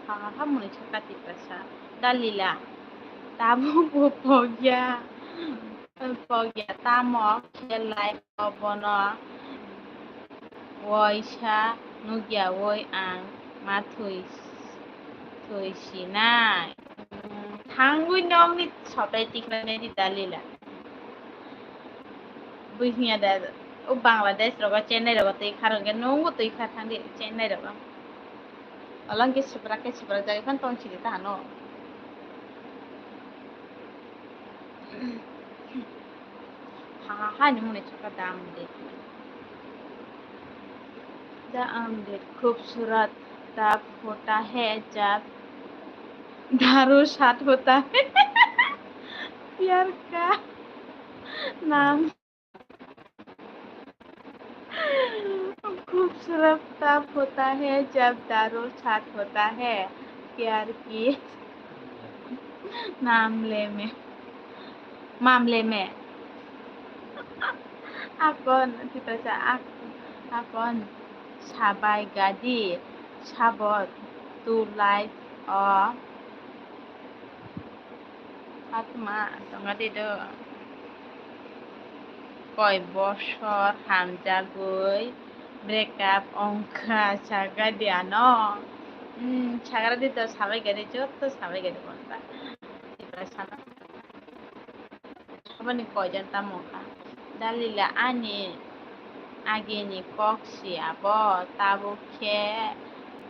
Ha ha ha, mwnwi saka Tiprasa. Dalila. Tabuk bo pogya. Pogya tamo khe lai o bono. Waisa nukya woi ang ma thwi, thwi sinai. Thangwi nokni sotai tikna nai di Dalila. Buisniya da, o Bangladesh rogo, Chennai rogo twi kha rwngkhe, nungbo twi kha thangdi Chennai rogo. Alangke siprak khe siprak jagwi phano tong sidi ta hano. Ha ha ha ni muni chaka dam de. Da Amrit khubsurat tab hota hai jab daru sat hota hai. Pyar ka naam. Khubsurat tab hota hai jab daru sat hota hai. Pyar ki naam le me. Mamle me. Akon, kita sa ak-, akon sabai gadi sabot tulai o atma tongadi do. Koi bosor hamjagoi break up ongkha sagadi ano. Hmm, sagradi do sabai gadi, jotto sabai gadi bonta. Tipra sama. Aboni koijon tamo kha. Dalila ani agini kok si abo, tabuk khe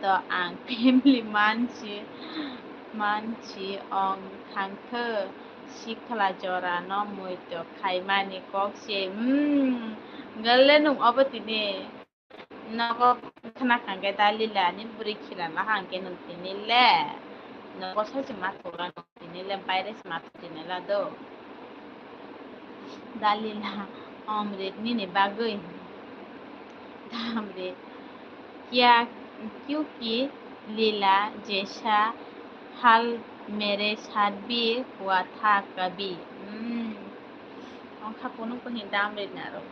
to ang family mansi, mansi ong thangkhe sikla jora no muitok khaimani kok si. Hmm, gale nung obo tini. Nogo khna kha hwnkhe Dalila ni bwrwi khilala hwnkhe nwng tini le nogo sai se ma thura nwng tini le baire se ma thura tini la do. Dalila, Amrit nini bagwi. Amrit, kya, kyunki Lila jaisa hal mere saath bhi hua tha kabhi. Hmm. Ongkha kunu kunu Amrit naro.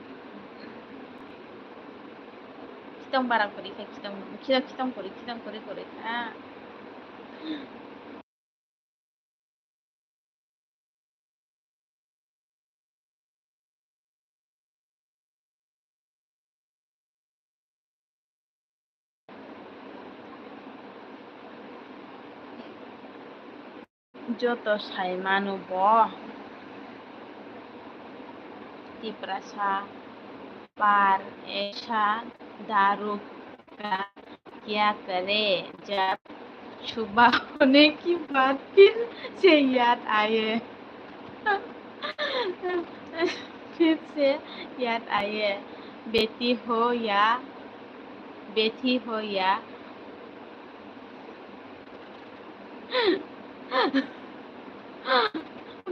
Khitong bara kwrwi kha, khitong, khitong, khitong kwrwi, khitong kwrwi kwrwi kha. Joto sai mano bo. Tiprasa, par aisa daru ka kya kare jab suba hone ki baad phir se yaad aaye. Phir se yaad aaye. Beti ho ya, beti ho ya.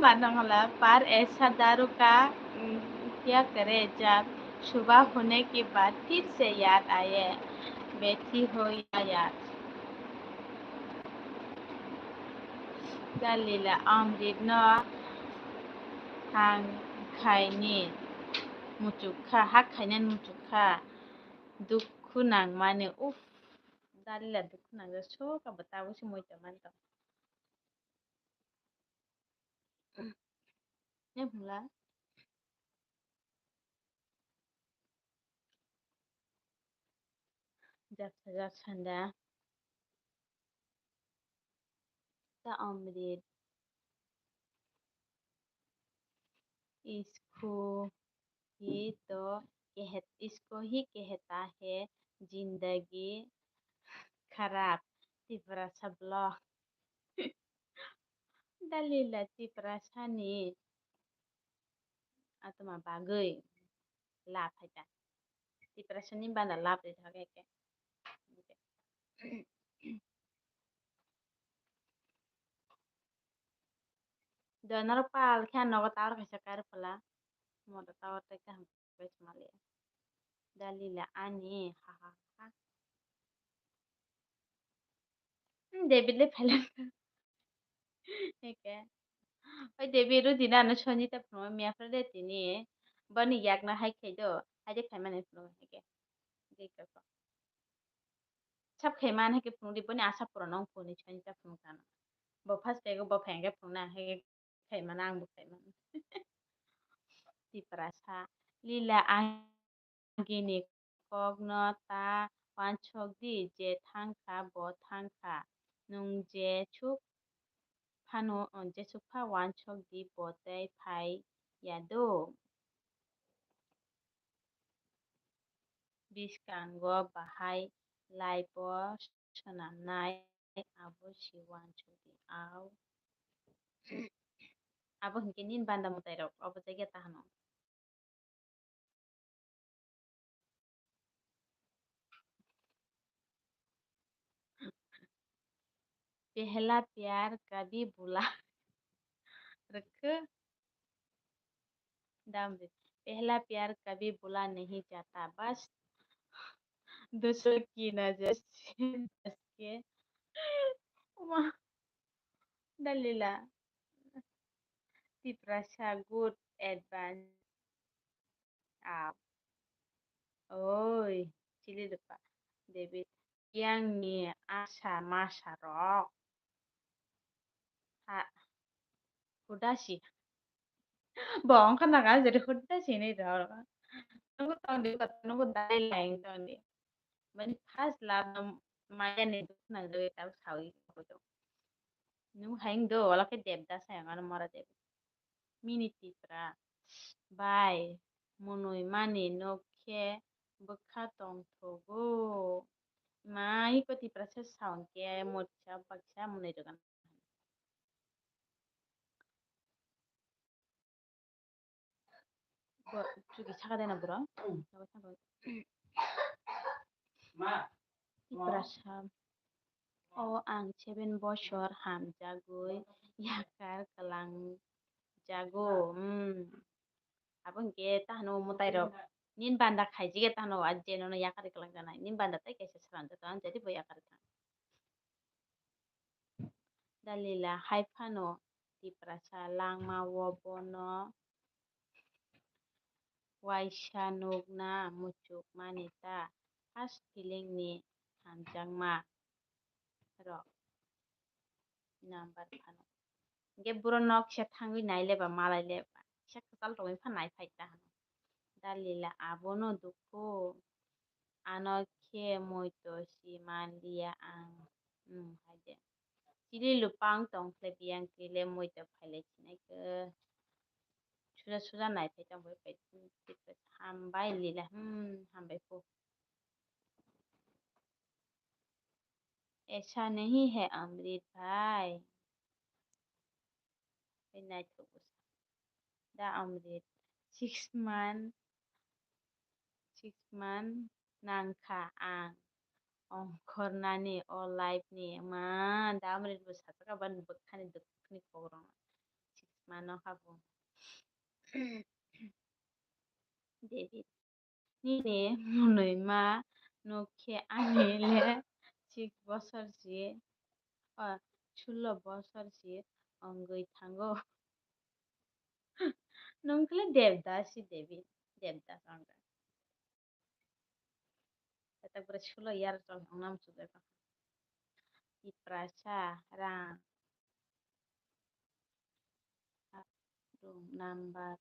Manangla, par aisa daru ka, mm, kya kare jab suba hone ke baad phir se yaad aaye, beti ho ya yaad. Dalila, Amrit no hang khaini muchuk kha, hak khaina muchuk kha, dukhu nangmani, uff. Dalila dukhu nangjak, sok abo tabuk se moi tongmani tong. Em hwnla. Japsa japsa da. ta Amrit. Isko hi to kehet, isko hi kehta hai, zindagi kharab. Tiprasa vlog. Dalila Tiprasani atma bagwi lab hai ta. Tiprasani banda lab ri thok eke. Donorok pal khe ang nogo tower kaisa kair phala. Moto tower tei kaham bai sumali. Dalila ani ha ha ha. Hmm, David le phailak. Eke. Oi David ro dina ano Sonjita phunuk miya phre de tini. Bani yakna hai khai do. Hai de khai mani phunuk eke. Dei kako. Sab khai man hai ke phunuk di bani asa pura nong phunuk ni Sonjita phunuk kano. Bo first pego bo phai ke phunuk na hai ke khai mana ang bo khai mana. Tiprasa. Lila ang Agini kokno ta uansuk di, je thang kha bo thang kha, nwng jesuk phano, jesuk pha uansuk di, bo tei phai ya do. Bwskango bahai laibo swnamnai abo si uansuk di. Au. Abo hinkhe nini banda mwtairok obo jaga ta hwno. Pehla pyar kabhi bhula. Rwkhe dam de. Pehla pyar kabhi bhula nahi jata. Bas dusra ki najar se jaske. Uma. Dalila. Tiprasa good advance. Ah. Oi, chili lupa. David. Yang ni asa masa rok. Ha. Hudasi. Bo wngkha naga jodi hudasi hinwi rw. Nungo tongdi, nungo dai lain tongdi. Mani first love no maya ni dukh nangjagwi tabuk sawi. Nwng hai wngdo, wala khe Devdas hai wngmano mora Dev. Mini Tipra bai mwnwi mani nok khe bwkha tongthogo. Ma iko Tiprasa sa hwnkhe mocha baksa mwnwi rwgano. Bo chuki saka dena bro. Tiprasa. O ang seven bosor hamjagwi yakar kwlang jago. Hmm. Abo hwnkhe tahano mwtai rok. Nin banda khaijige tahano a je nono yakar kwlang janai. Nin banda tai kaisa salam jato ang jadi bo yakar thang. Dalila hai phano Tiprasa langma o bono waisa nukna muchuk mani ta first feeling ni hamjakma rok number phano. Hingke buro nok se thangwi nai leba malai leba se kwtal tongwi pha nai phai ta hano. Dalila abono dukhu. Ano khe moito si manliya ang, hmm, hai de. Chili lupang tongkhle biyang kile moito phailai sinai khe. Suja suja nai phai tong bai pai, hambai lila, hmm, hambai po. Aisa nahi hai Amrit bhai. Hai naithok bwsa. Da Amrit. Six month, six month nangkha ang ongkhornani o life ni. Ma, da Amrit bo sajakha bani bwkhani dukhni kokrokno. Six month no kha bo. David. Nini mwnwi ma nuk khe ani le six bosor si, o, sulo bosor si wngwi thango. Nwng khle Devdas si Devi, Devdas wngkha. Tatak bwrwi sulo yar chol wngna muchungjago. Tiprasa rang. Rung number,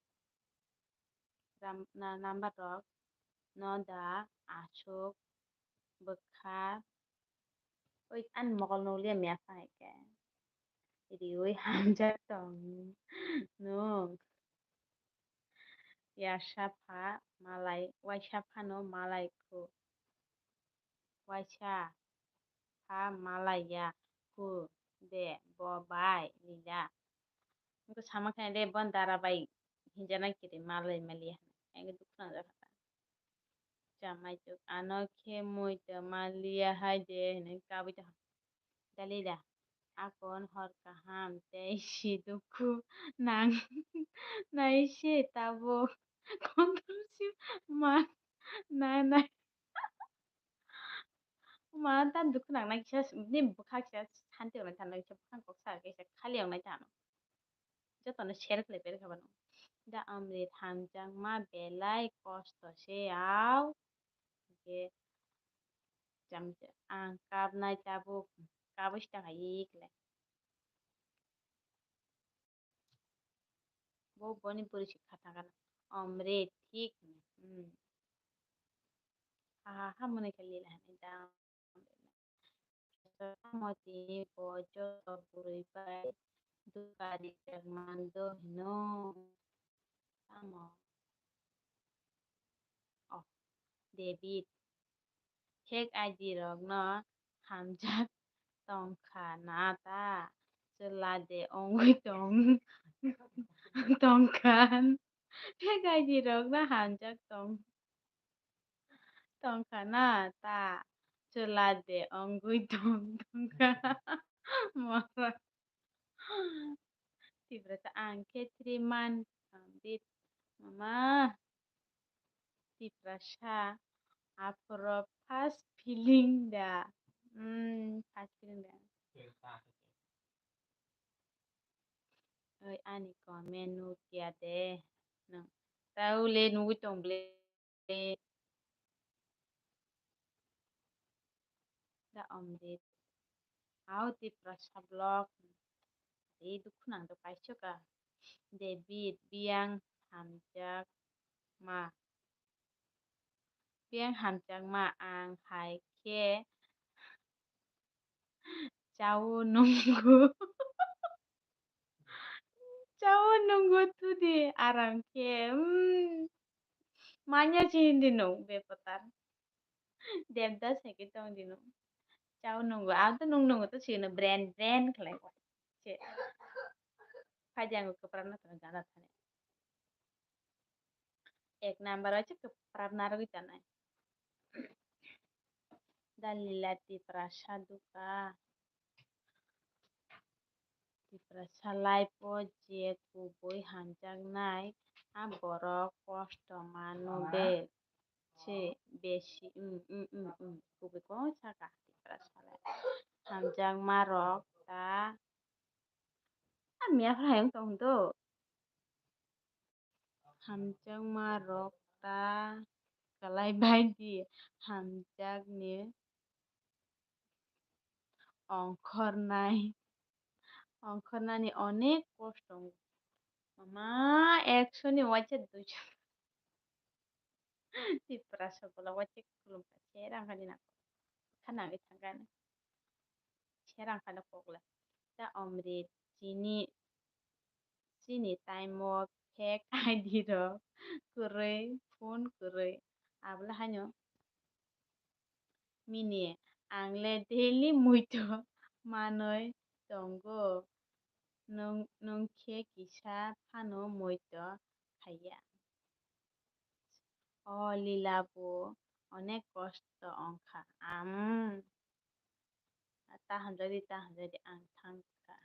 ram-, na-, number rok no da aswk bwkha. Oi, ani mokol nukliya miya phai khe. riwi hamjak tong no. Yasa pha malai, waisa phano malai khu. Waisa pha malai ya khu de bo bai Lila. Wngkha sama khe de bon dara bai hinjana kiri malai maliya. Ang dukhu nang jakha. Chamaichuk ano khe mui tongma liya hai de hinwi kabui tongkha. Dalila, akon hor kaham tei si dukhu nang nai se tabuk kontol si man na nai. Ma ta dukhu nang nai kisa ni bwkha kisa santi rwnai thanai kisa bwkhang kok sa kisa khali wngnai tano. Jotono share khlai peri kha bano. Da Amrit hamjakma belai kosto se au. Hwnkhe cham-, ang kapnai tabuk, kabui si tongkha ikle. Bo boni bwrwi si kha thangkha na. Amrit thik. Hmm. Ha ha ha mwnwi kha Lila hinwi da. Tamo tini bo joto bwrwi bai dukha rijak mando hino. Tamo? Oh, David. Fake I D rokno hamjak tongkha na ta? Chwla de ongwi tong, tongkha. Fake I D rokno hamjak tong. Tongkha na ta? Chwla de ongwi tong tongkha. Mora. Tiprasa ang khe three month complete. Mama. Tiprasa. Aphuru first feeling da. Hmm, first feeling da. Oi, ani comment nukya de. Nang. Tau le nugwi tong ble. Da Amrit. Au Tiprasa vlog. Tei dukhu nang do kaisa ka. David biyang hamjak ma. Biyang hamjakma ang hai khe chao nungo. Chao nungo tudi aram khe. Hmm. Manya si hindi nung bepotar. Devdas hai khe tong di nung. Chao nungo. Ang to nung nungo to sino brand brand khlai. Se. Phai di ang kwprak no tong gana thani. Ek number o se kwprak narwgwi tongnai. Dalila Tiprasa duka. Tiprasa life o je kubui hamjaknai, a borok kosto mano be se besi, mm, mm, mm, mm, kubui kok saka Tiprasa life. Hamjakma rok ta, a miya phai wng tong do. Hamjakma rok ta kwlai bai di, hamjakni ongkhornai, ongkhornani onek kosto tongo. Mama, ekso ni waisa duiso. Tiprasa bola waisa khulumkha, se rang kha di na, kha nangwi thangkha. Serang phano kokla. Ta Amrit, chini, chini time o fake I D rok kwrwi, phone kwrwi. Abla haino mini ang le daily muito manwi tongo. Nwng, nwng khe kisa phano muito khaiya. O Lila bo onek kosto ongkha. Am. Ta hamjadi, ta hamjadi ang thangkha.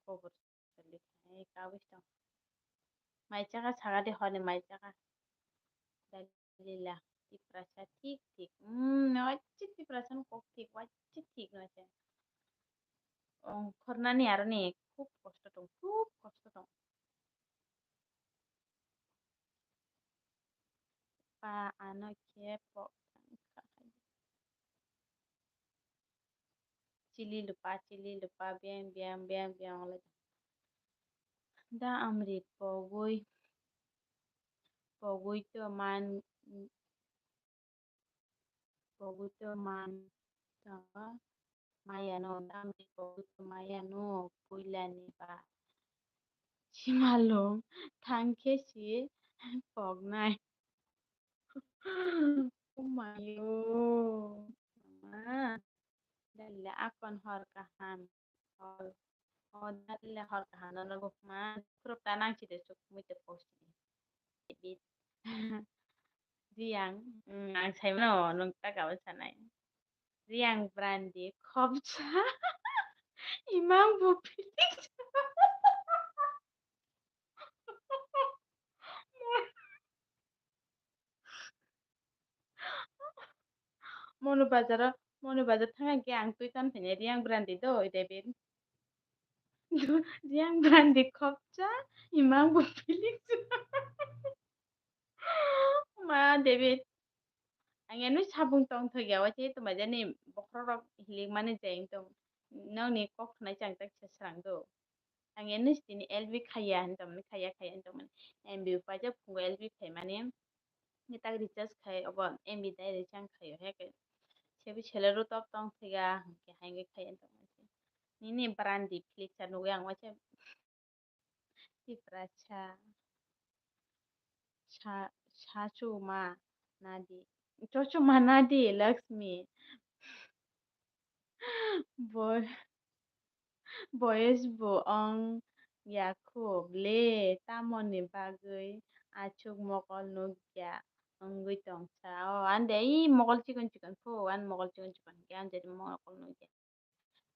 Kobor sali khai kabui tong. Mai chakha sagadi honi mai chakha. Dalila, Tiprasa thik thik. Hmm, wachit Tiprasa no kok thik, wachit thik no se. Ongkhornani aroni khub kosto tong, khub kosto tong. Pa ano khe po-, chili lupa, chili lupa, beng, beng, beng, beng, wnglaijak. Da Amrit pogwi, pogwi to man, pogwi to man, ta Maya no dam di kok maya no puila ni ba. Simalung thang khe si poknai. Oh my God. Mama. Dalle akon hor kaham. Hor. Oh, dalle hor kaham no nogo ma. Khurok ta nang si de suk mui te post. Bit. Riang, mm, ang sai mano, nung ta gabon sanai. Riang brandi khopsa. Imang bu pilik. Mono bazaro, mono bazar thang khe ang twi tan phai nai Riang brandi do, David. Riang brandi khopsa, imang bu pilik. Ma David. Ang eno sabung tong thok ya, waise tuma jani bokhorok hilik mani jeng tong. Nokni kok khwnai chang tak se srang do. Ang eno tini L B khaya hinwi tongmani, khaya, khaya hinwi tongmani. M B paijak phungo L B khaimani. Ngi tak recharge khai, obo M B dai recharge khaio he khe. Sebi selero top tong thok ya, hwnkhe haino khaya hinwi tongmani. Nini brandi philip sa nugwi ang waise. Tiprasa. Sa-, sachuma nadi. Chochuma nadi, Lakshmi. Boy-, boyes bo ong yakho ble, tamoni bagwi achuk mokol nukya wngwi tongsa. O, ande i mokol chikon chikon pho, an mokol chikon chikon khe, an jadi mokol nukya.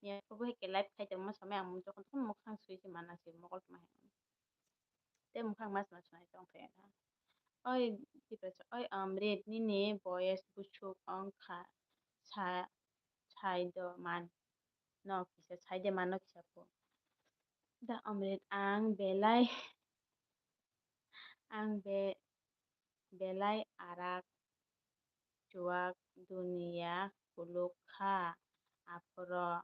Yakho bo hai khe live khai tongma samai ang jokhon tong mukhang sui se mana se mokol tongma hai. Tei mukhang mas mas nai tong khe na. Oi, Tiprasa, oi, Amrit, nini boyes busuk ong kha, sa-, sai do man, no kisa, sai de man no kisa pho. Da Amrit, ang belai, ang be-, belai arak chuak duniya kuluk kha, aphuru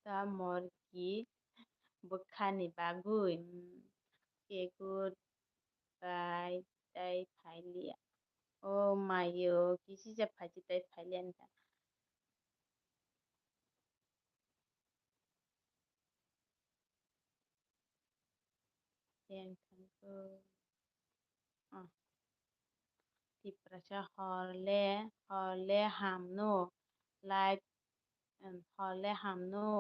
ta morki bwkhani bagwi, mm, kekur bai tai phailiya. O mayo, kisisa phachi tai phailiya nta. Yang thangkho. Ah. Tiprasa horle, horle hamno. Live, em, horle hamno.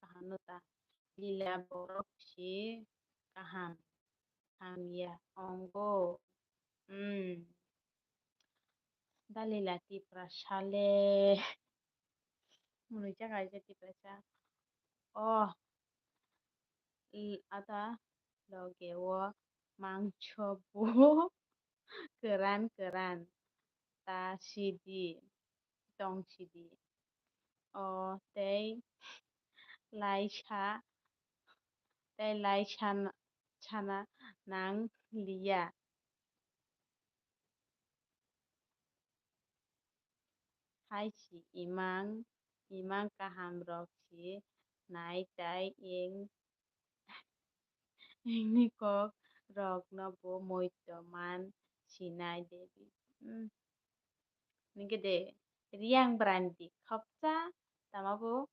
Kaham no ta. Lila borok si kaham. Hamya ongo. Hmm. Dalila Tiprasa le. Mwnwi jaga je Tiprasa. Oh. L-, ada loge o mangso bo kwran kwran ta sidi, tong sidi. O tei laisa, tei laisa sana nang liya. Hai si imang, imang kaham rok si nai tai eng, engni kok rok no bo moito man sinai Devi. Hmm. Ningke de, Riang brandi khopsa, tama bo,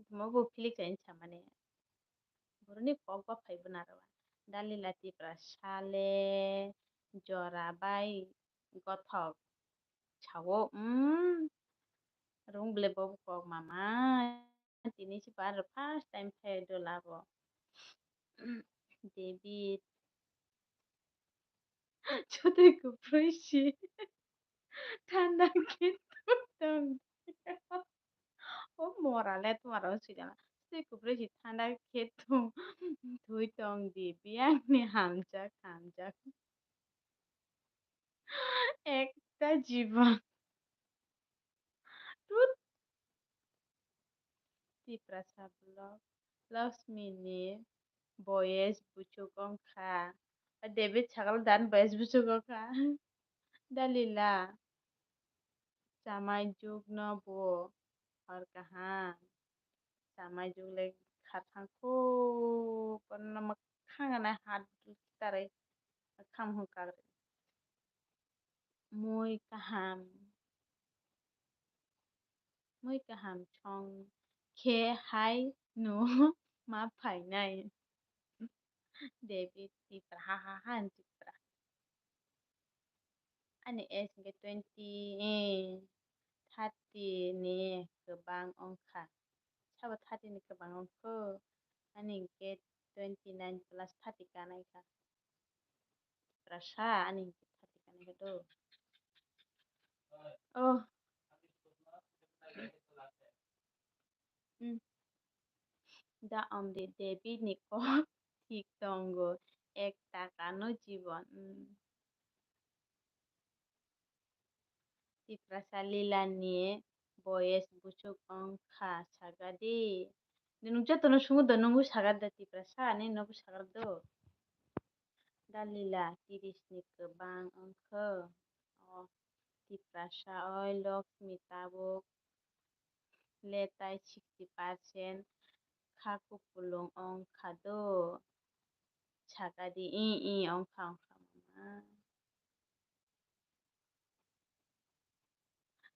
tama bo philik chain samani. Boroni kok ba phai bo naro. Dalila Tiprasa le jora bai gothok sao, mm, rung ble bo kok mama. Tini si par first time phai do labo. David. Chotwi kuprwi si. Thanda khe tong. O mora le tomaro swijana. Chotwi kuprwi si thanda khe tong. Thwi tong di. Biyang ni hamjak, hamjak. Ekta jibon. Tut. Tiprasa vlog. Lakshmi ni boyes buchuk ongkha. David sakal dan boyes buchuk ongkha. Dalila. Chamai juk no bo hor kaham. Chamai juk le khathang khu kono mwkhang anai hat tarwi kham hwn kagri. Mui kaham. Mui kaham song khe hai no ma phainai. David Tipra, ha, ha, ha, Tipra. Ani age hwnkhe twenty, eh, thirty ni kwbang wngkha. Sabo thirty ni kwbang wngkho. Ani hwnkhe twenty nine plus thirty kanai kha. Rasa ani hwnkhe thirty kanai kha do. Oh. Hmm. Da Amrit Devi ni kok thik tongo, ek taka no jibon. Hmm. Tiprasa Lila ni boyes buchuk wngkha, sagadi. Nwng jotono sungo do, nwngbo sagadi da Tiprasa, ani nobo sagadi do. Da Lila tiris ni kwbang wngkha. O Tiprasa oi Lakshmi tabuk le tai sixty percent kha kupulung wngkha do. Sagadi, i, i, wngkha, wngkha, mama.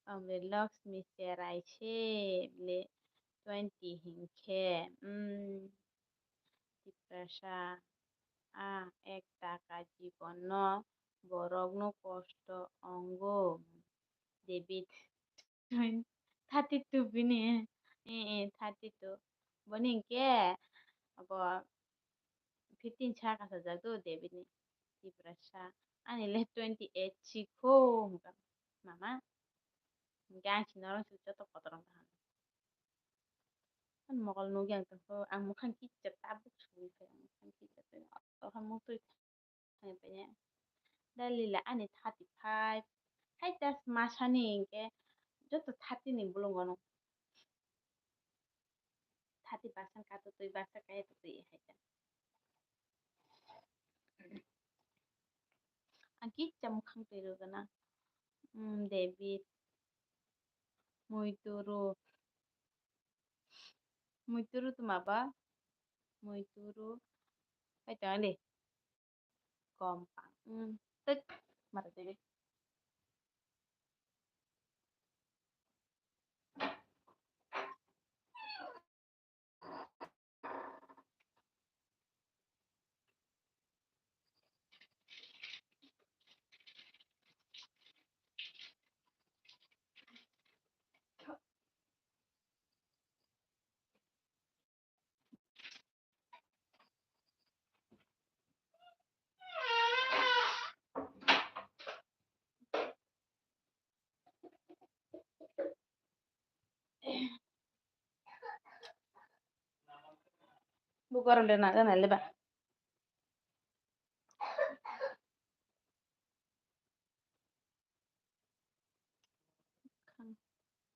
Omre Lakshmi cherai se le twenty hinkhe, mm, Tiprasa, a, ek taka jibon no borok no kosto ongo, David. Thirty two bini, eh, eh, thirty two. Boni hinkhe abo fifteen sa kasajak do David ni. Tiprasa. Ani le twenty eight sikho hwnkha. Mama. Hinkhe ang si norok si joto kotor wngkha. Ani mokol nukya ang tongkho. Ang mukhang kicha tabuk sui khe. Ang mukhang kicha twi. Tokha muktwi. Hai panya. Da Lila ani thirty five. Hai ta masani hinkhe joto thirty ni bolong ono. Thirty percent kato twi baksa kaya to twi hai ta. Ang kicha mukhang twi rwgana. Hmm, David. Muituru. Muituru tuma ba? Muituru. Hai ta de. Kompang. Hmm. Tek. Mara tege. Bu gorom de na, na le ba.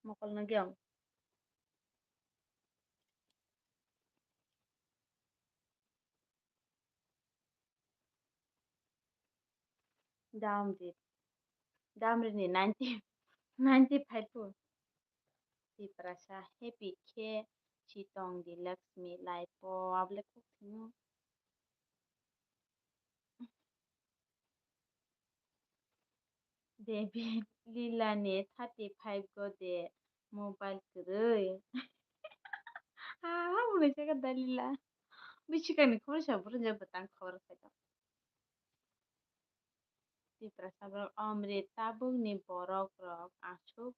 Mokol no giong. Damri. Damri ni ninety, ninety five po. Tiprasa happy khe si tong di Lakshmi life o, abo le kok thwngno. David, Lila ni thirty five go de mobile kwrwi. Ah, mwnwi se ka da Lila. Bisi kani khobor sa bwrwngjak bwtang khobor khaida. Tiprasa borok Amrit tabukni borok rok aswk,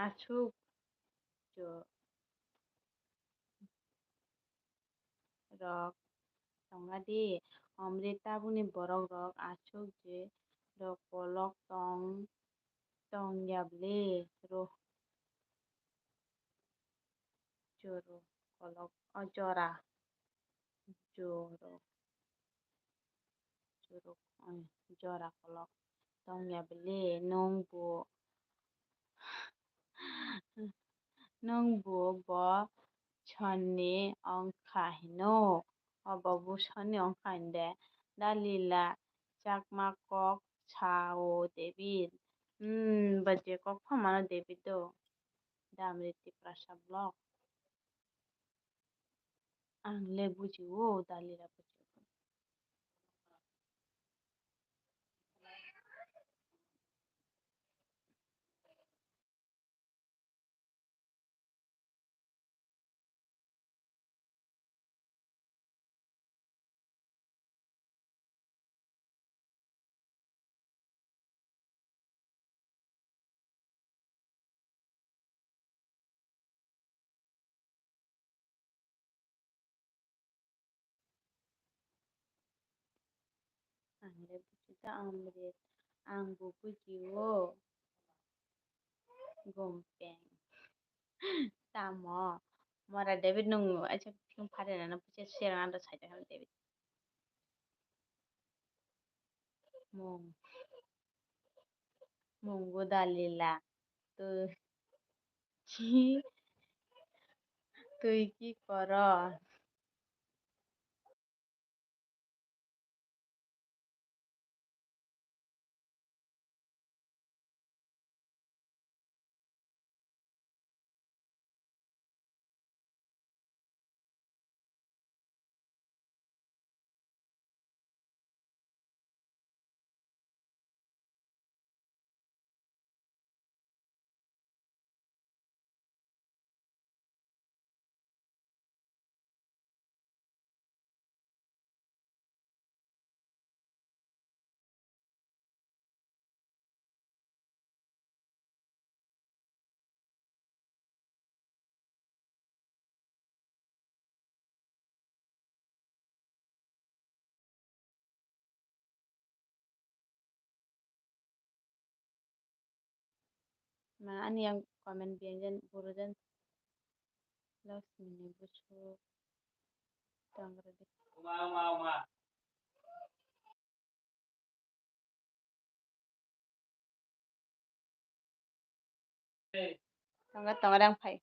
aswk jo-, rok tongadi. Amrit tabukni borok rok aswk je rok kolok tong, tong ya bwle ro. Joro kolok, o jora. Joro. Joro, o jora kolok tong ya bwle nwng bo, nwng bo bo sonni wngkha hino. Obo bo sonni wngkha hinde. Da Lila Chakma kok sao David. Hmm, ba je kok phamano David do. Damri Tiprasa vlog. Ang le bujiwo, da Lila bujiwo. le buji da Amrit, ang bo bujio. Gompeng. Tamo? Mora David nung acha phung phare na na puche sera na do saita khan David. Mung. Mungu Dalila. Tui ki, tui ki koro? Ma ani yang comment biang jan buru jan Lakshmi ni busu tangra de. Tongo, tongo, rang phai.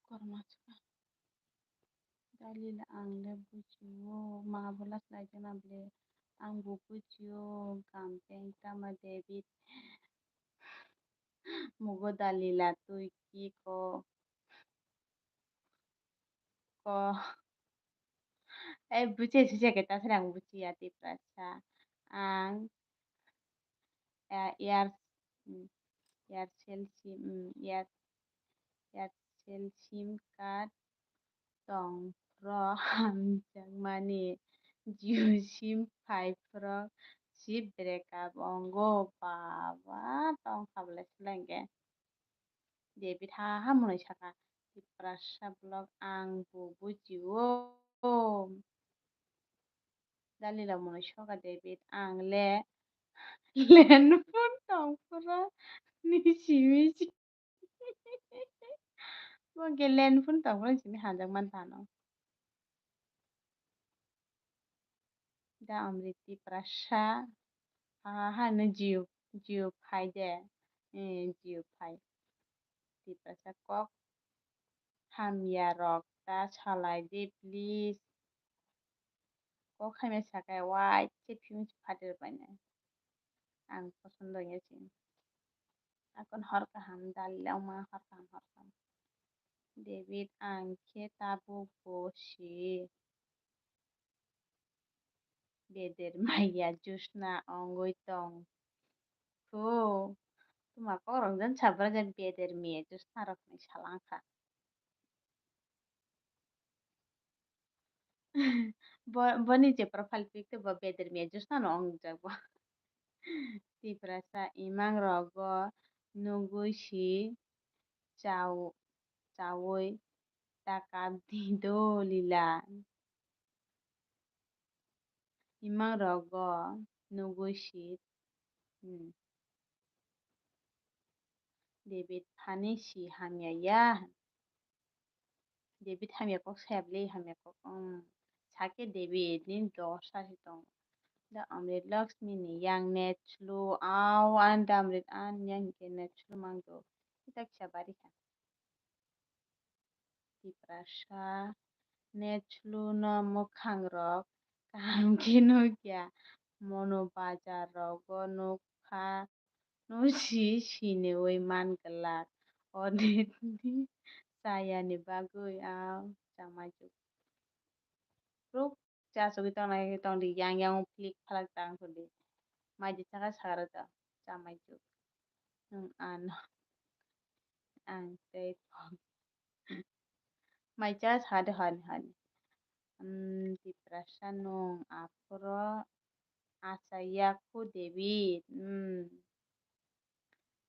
Korma chwla. Dalila ang le bujio, ma bo last lai jana bole ang bo bujio, gampeng tama David. Mugo Dalila tui ki ko, ko, eh, buche suche ke ta srang buchi ya Tiprasa. Ang, eh, yar, mm, Aircel sim, mm, yar, Aircel sim card tong phro hamjakmani Jio sim phai phro si breakup ongo baba tong kha bwlai selenge. David ha ha mwnwi saka Tiprasa vlog ang bo bujio. Dalila mwnwi soka David ang le len phun tong phro ni simi si. Bo ke len phun tong phro simi hanjak man tano. Da Amrit Tiprasa ha ha no Jio, Jio phai de. Eh, Jio phai. Tiprasa kok hamya rok ta salai de please. Kok hamya sakai wai se film se phater bai nai. Ang posondo ya se. Akon hor kaham Dalila ma hor kaham hor kaham. David ang khe tabuk bo si. Beder maya Jyotsna ongoi tong. Khu, tuma kok rok jan sabra jan beder maya Jyotsna rok ni salang kha. Bo, boni je profile pic te bo beder maya Jyotsna no ong jak bo. Tiprasa imang rogo nugui si chao, chaui takap di do lila. Imang rogo nugui si, hmm. David phani si hamya ya. David hamya kok saya bwle hamya kok, um, sake David ni dosa si tong. Da Amrit Lakshmi ni yang net slu au an da Amrit an yang ke net slu mang do. Kita kisa bari kha. Tiprasa Net slow no mwkhangrok kaham khe nukya, mono bazar rogo nukha, no si siniwi man glak. O net ni chayani bagwi ang chamaichuk. Ruk chasugwi tongnai tongdi, yang yang flick flak tang thudi. Maidi chakha sagra ta chamaichuk. Nwng ano ang tei thok. Mai cha sa de hani hani. Hmm, Tiprasa nwng aphuru achaiya khu David. Hmm.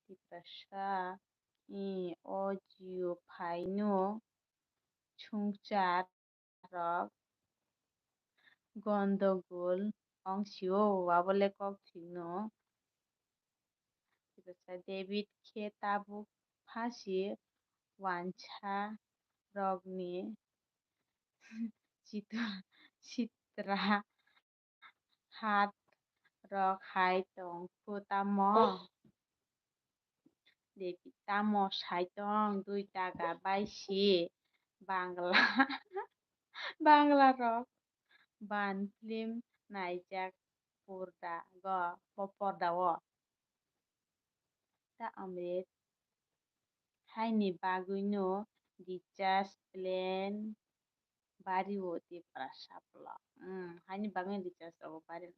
Tiprasa, i, o jio phaino chwngchar rok gondogol wng sio, abo le kok thwino. David khe tabuk phasi wansa rokni chitur-, sitra hat rok hai tong kho tamo? David tamo sai tong, dui taka bai si Bangla, Bangla rok ban film naijak porda go, po-, porda o. Ta Amrit, haini bagwino recharge plan bari o Tiprasa block. Hmm, haini bagwi recharge rogo bari.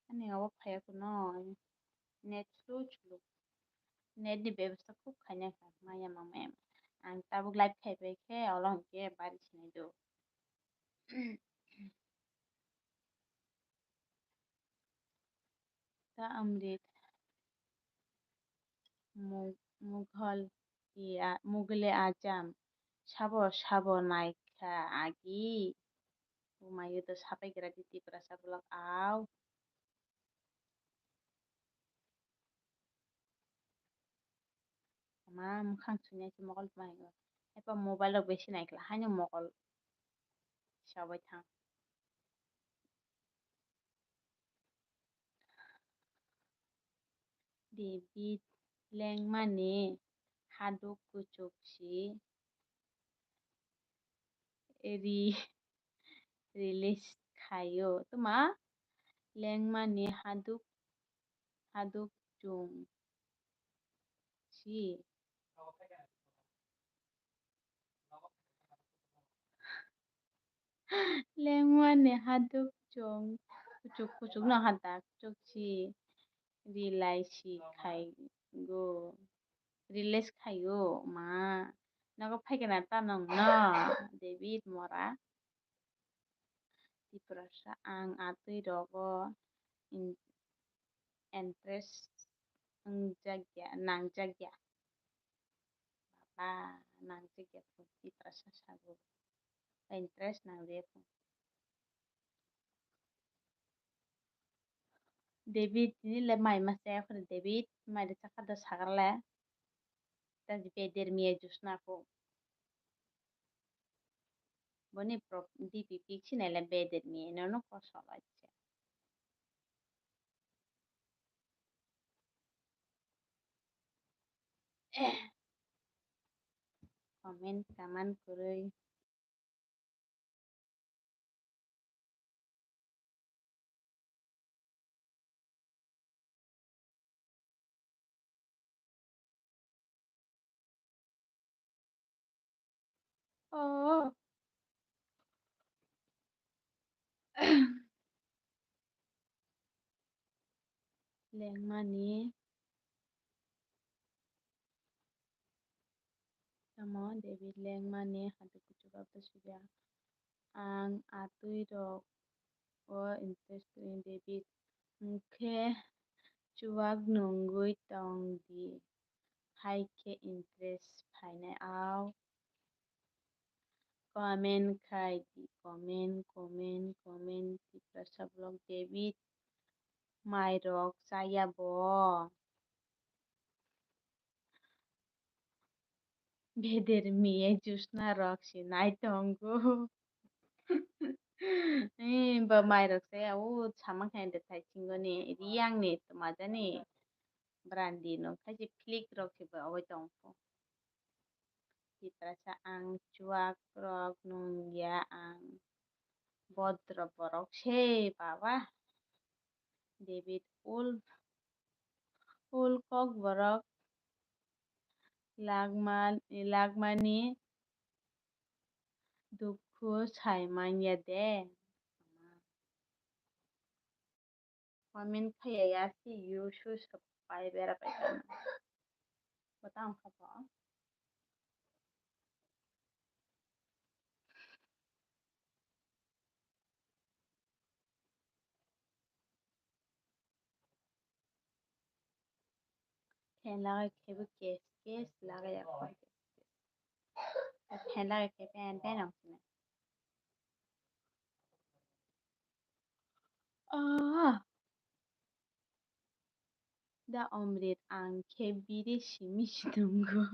Ani abo phaya kuno net slow chulu. Net ni bebostha khub khaina kha maya mama. Ang tabuk live khai pai khe olo hwnkhe bari sinai do. Ta Amrit, Mu-, Mughal, iya, Mughal e Azam, sabo, sabo naikha agi. Umayu to sapai gira di Tiprasa block au. Ama mwkhang swngnai se mokol tma hingo. Epa mobile rok besi naikla haino mokol sabai thang. David lengmani haduk kuchuk si ri-, release khaio. Tuma lengmani haduk, haduk chwng si. Lengmani haduk chwng kuchuk kuchuk no hadak chuk si. Release khai go, release khai go ma. Nogo phaikhe na ta nwng no, David Mora. Tiprasa ang atwi rogo in-, interest wngjak ya, nangjak ya. Baba, nangjak ya, Tiprasa sago. Interest nang de. David, tini le mai ma chaya phano David, mai de chakha do sagar le. Ta je beder miya jusna ko. Boni pro-, D P pic sinai le beder miya no no kosol acha. Comment kaman kwrwi. Oh. Lengmani. Tamo David lengmani hati kuchuk abdo sibya. Ang atwi rok o interest kwrwi David. Hwnkhe chuwak nungwi tong di. Hai khe interest phainai au. Comment khai di, comment, comment, comment, Tiprasa vlog David. Mai rok chaya bo. Beder miye jusna rok si nai tongo. Eh, ba mai rok se o sama khe de thai singo ni, riyang ni, tma jani brandi no khai se flick rok se ba oi tong kho. Tiprasa, ang chuak rok nung ya, ang bodro borok se baba. David, ul, ul kok borok lagma-, lagmani dukhu sai manya de. Comment khaya ya si you su sapai bera pai tong. Botang kha bo. Phen lagai khe bo kes kes lagai ya kho. Phen lagai khe phen phen ang sini. Ah. Da Omrit, ang khe biri simi si nungo.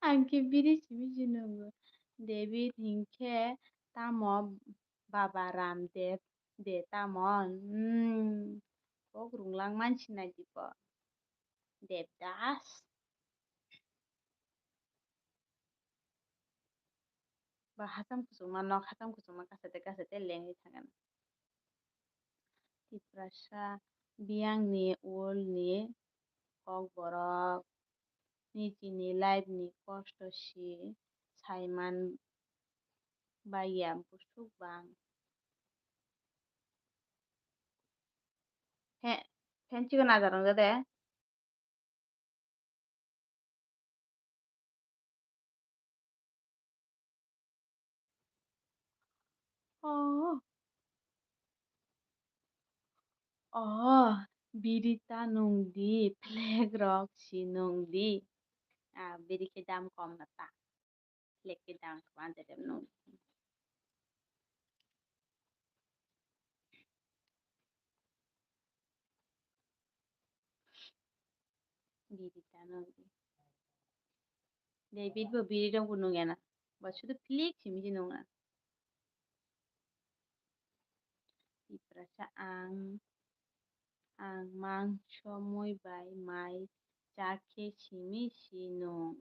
Ang khe biri simi si nungo. David hinkhe tamo Baba Ramdev de tamo? Hmm. Kok runglang mansi nai dibo. Devdas. Ba hasam kuchukma nok hasam kuchukma kasate kasate lengwi thangkha. Tiprasa biyangni ulni kokborok nijini life ni kosto si saiman baiya busuk bang. He, phen chikon ajar wngja de. Oh. Oh, biri ta nung di, flag rok si nung di. Ah, biri khe dam kom na ta. Leki dang kwbang de nung. Biri ta nung di. David bo biri rok bo nung ya na. Ba sudu flag simi se nung na. Tiprasa ang, ang mangso mui bai mai cha khe simi si nung.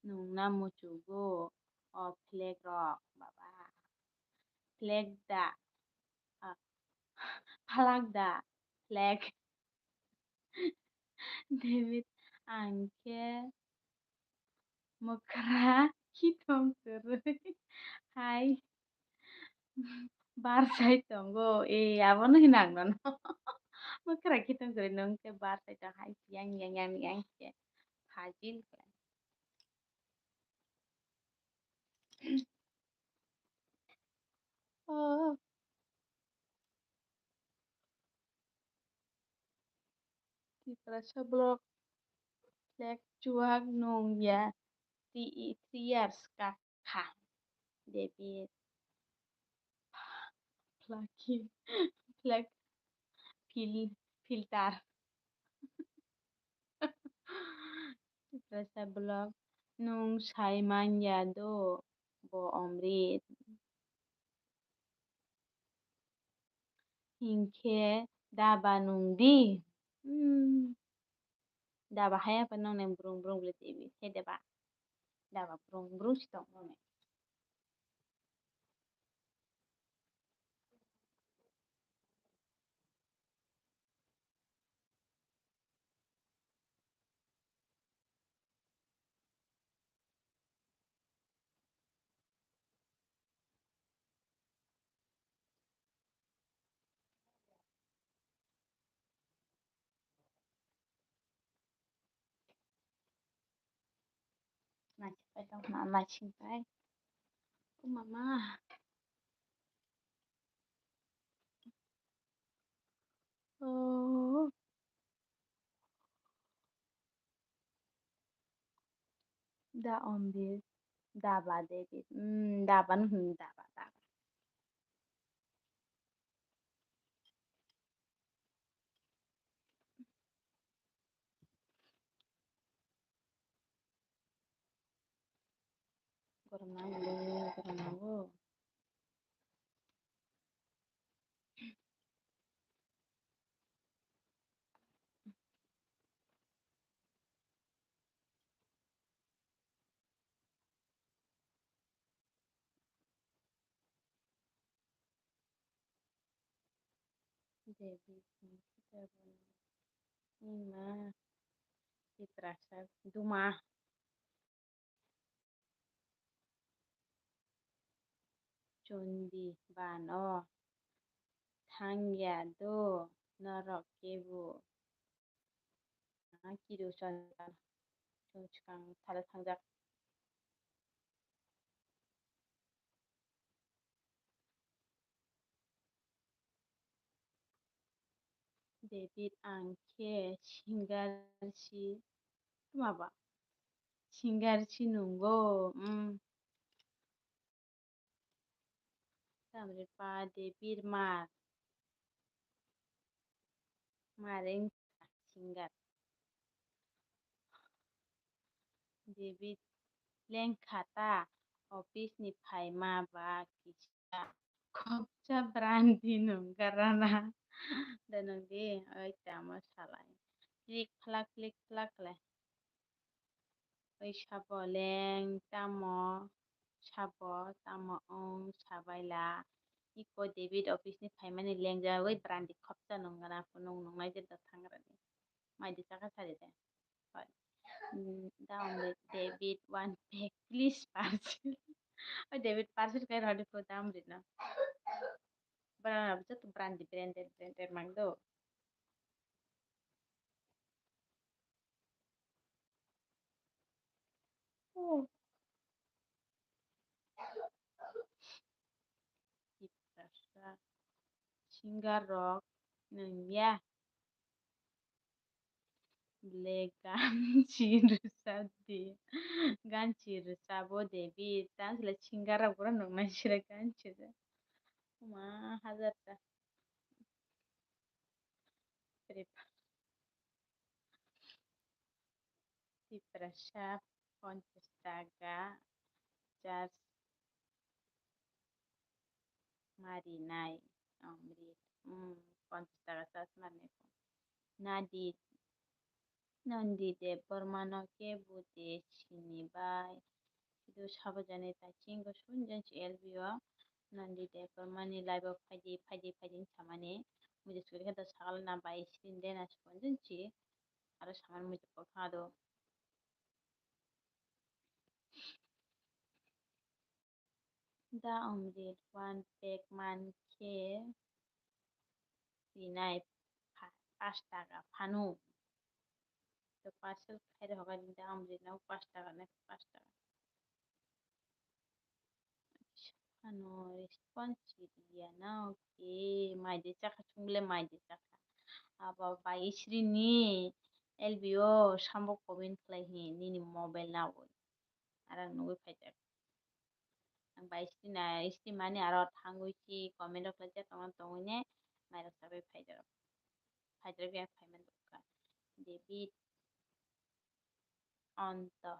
Nungna muchugo o flag rok, baba. Flag da. Ah, phalak da. Flag. David, ang khe mwkhra khitong kwrwi hai bar sai tongo. E, abono hino ang nono. Mwkhra khitong kwrwi nung khe bar sai tong hai yang, yang, yang, yang khe phajil khe. Oh. Tiprasa block flag chuak nung ya three, three years ka kha. David. Flag, flag fil-, filter. Tiprasa block nung sai man ya do bo Omrit. Hinkhe daba nung di. Hmm. Daba haya pa nong neng brung brung bole tv he deba. Daba brung brung si tong nong neng. Naisingpai tongkha, naisingpai. O mama. Oh. Da Omrit, daba David. Hmm, daba, hmm, daba, daba. Gurung nango le, gurung nango. Devi Singh Sita Bhanu. Ima Tiprasa Duma. Chundi bano thangya do norok kebo. Kiru chwng swkang thala thangjak. David ang khe singer si, tuma ba? Singer si nungo, mm. Tamni pa David mar, mar wngkha singer. David lengkha ta office ni phaima ba kisa khopsa brandi nung garana. Da nung di oi tamo salai. Klik phlak, klik phlak le. Oi sabo leng tamo, sabo tamo wng sabaila. Iko David office ni phaimani lengjawi brandi khopsa nung gana phunung nungnai je da thangrani. Mai di chakha sari de. Hoi. Mm, down with David one pack, please parcel. Oi David parcel kai rodi pho dam rina. Brand joto brandi branded branded mang do. Oh. Tiprasa singer rok nungya. Ble ganchi rwchap di. Ganchi rwchabo Devi. Tamo sle singer rok boro nungnai sre ganchi rw. Ma hajar ta. Trip. Tiprasa ponchas taka charge marinai. Amrit. Hmm, ponchas taka charge marinai. Nadi, Nandi Debbarma no khe bwtwi sini bai. Sidu sabo jani ta chingo sunjan si L B o. Nandi Debbarma ni live o phaidi, phaidi, phaidi samani. Mujhe suri khe da sakal na bai sini de na sunjan si. Aro saman mujhe ko phado. Da Amrit one pack man khe rinai pha-, pash taka phano. To parcel khairi hokai da Amrit no pash taka na pash taka. Phano response riya na oke mai de chakha chungle mai de chakha. Aba bai isri ni L B o sambo comment khlai hi nini mobile na oi. Arang nugui phaijak. Ang bai sri na, sri mani aro thangwi si comment rok khlaijak tongma tongwi ne mairok chagwi phaijak. Phaijak ya phaiman dukha. David Anto.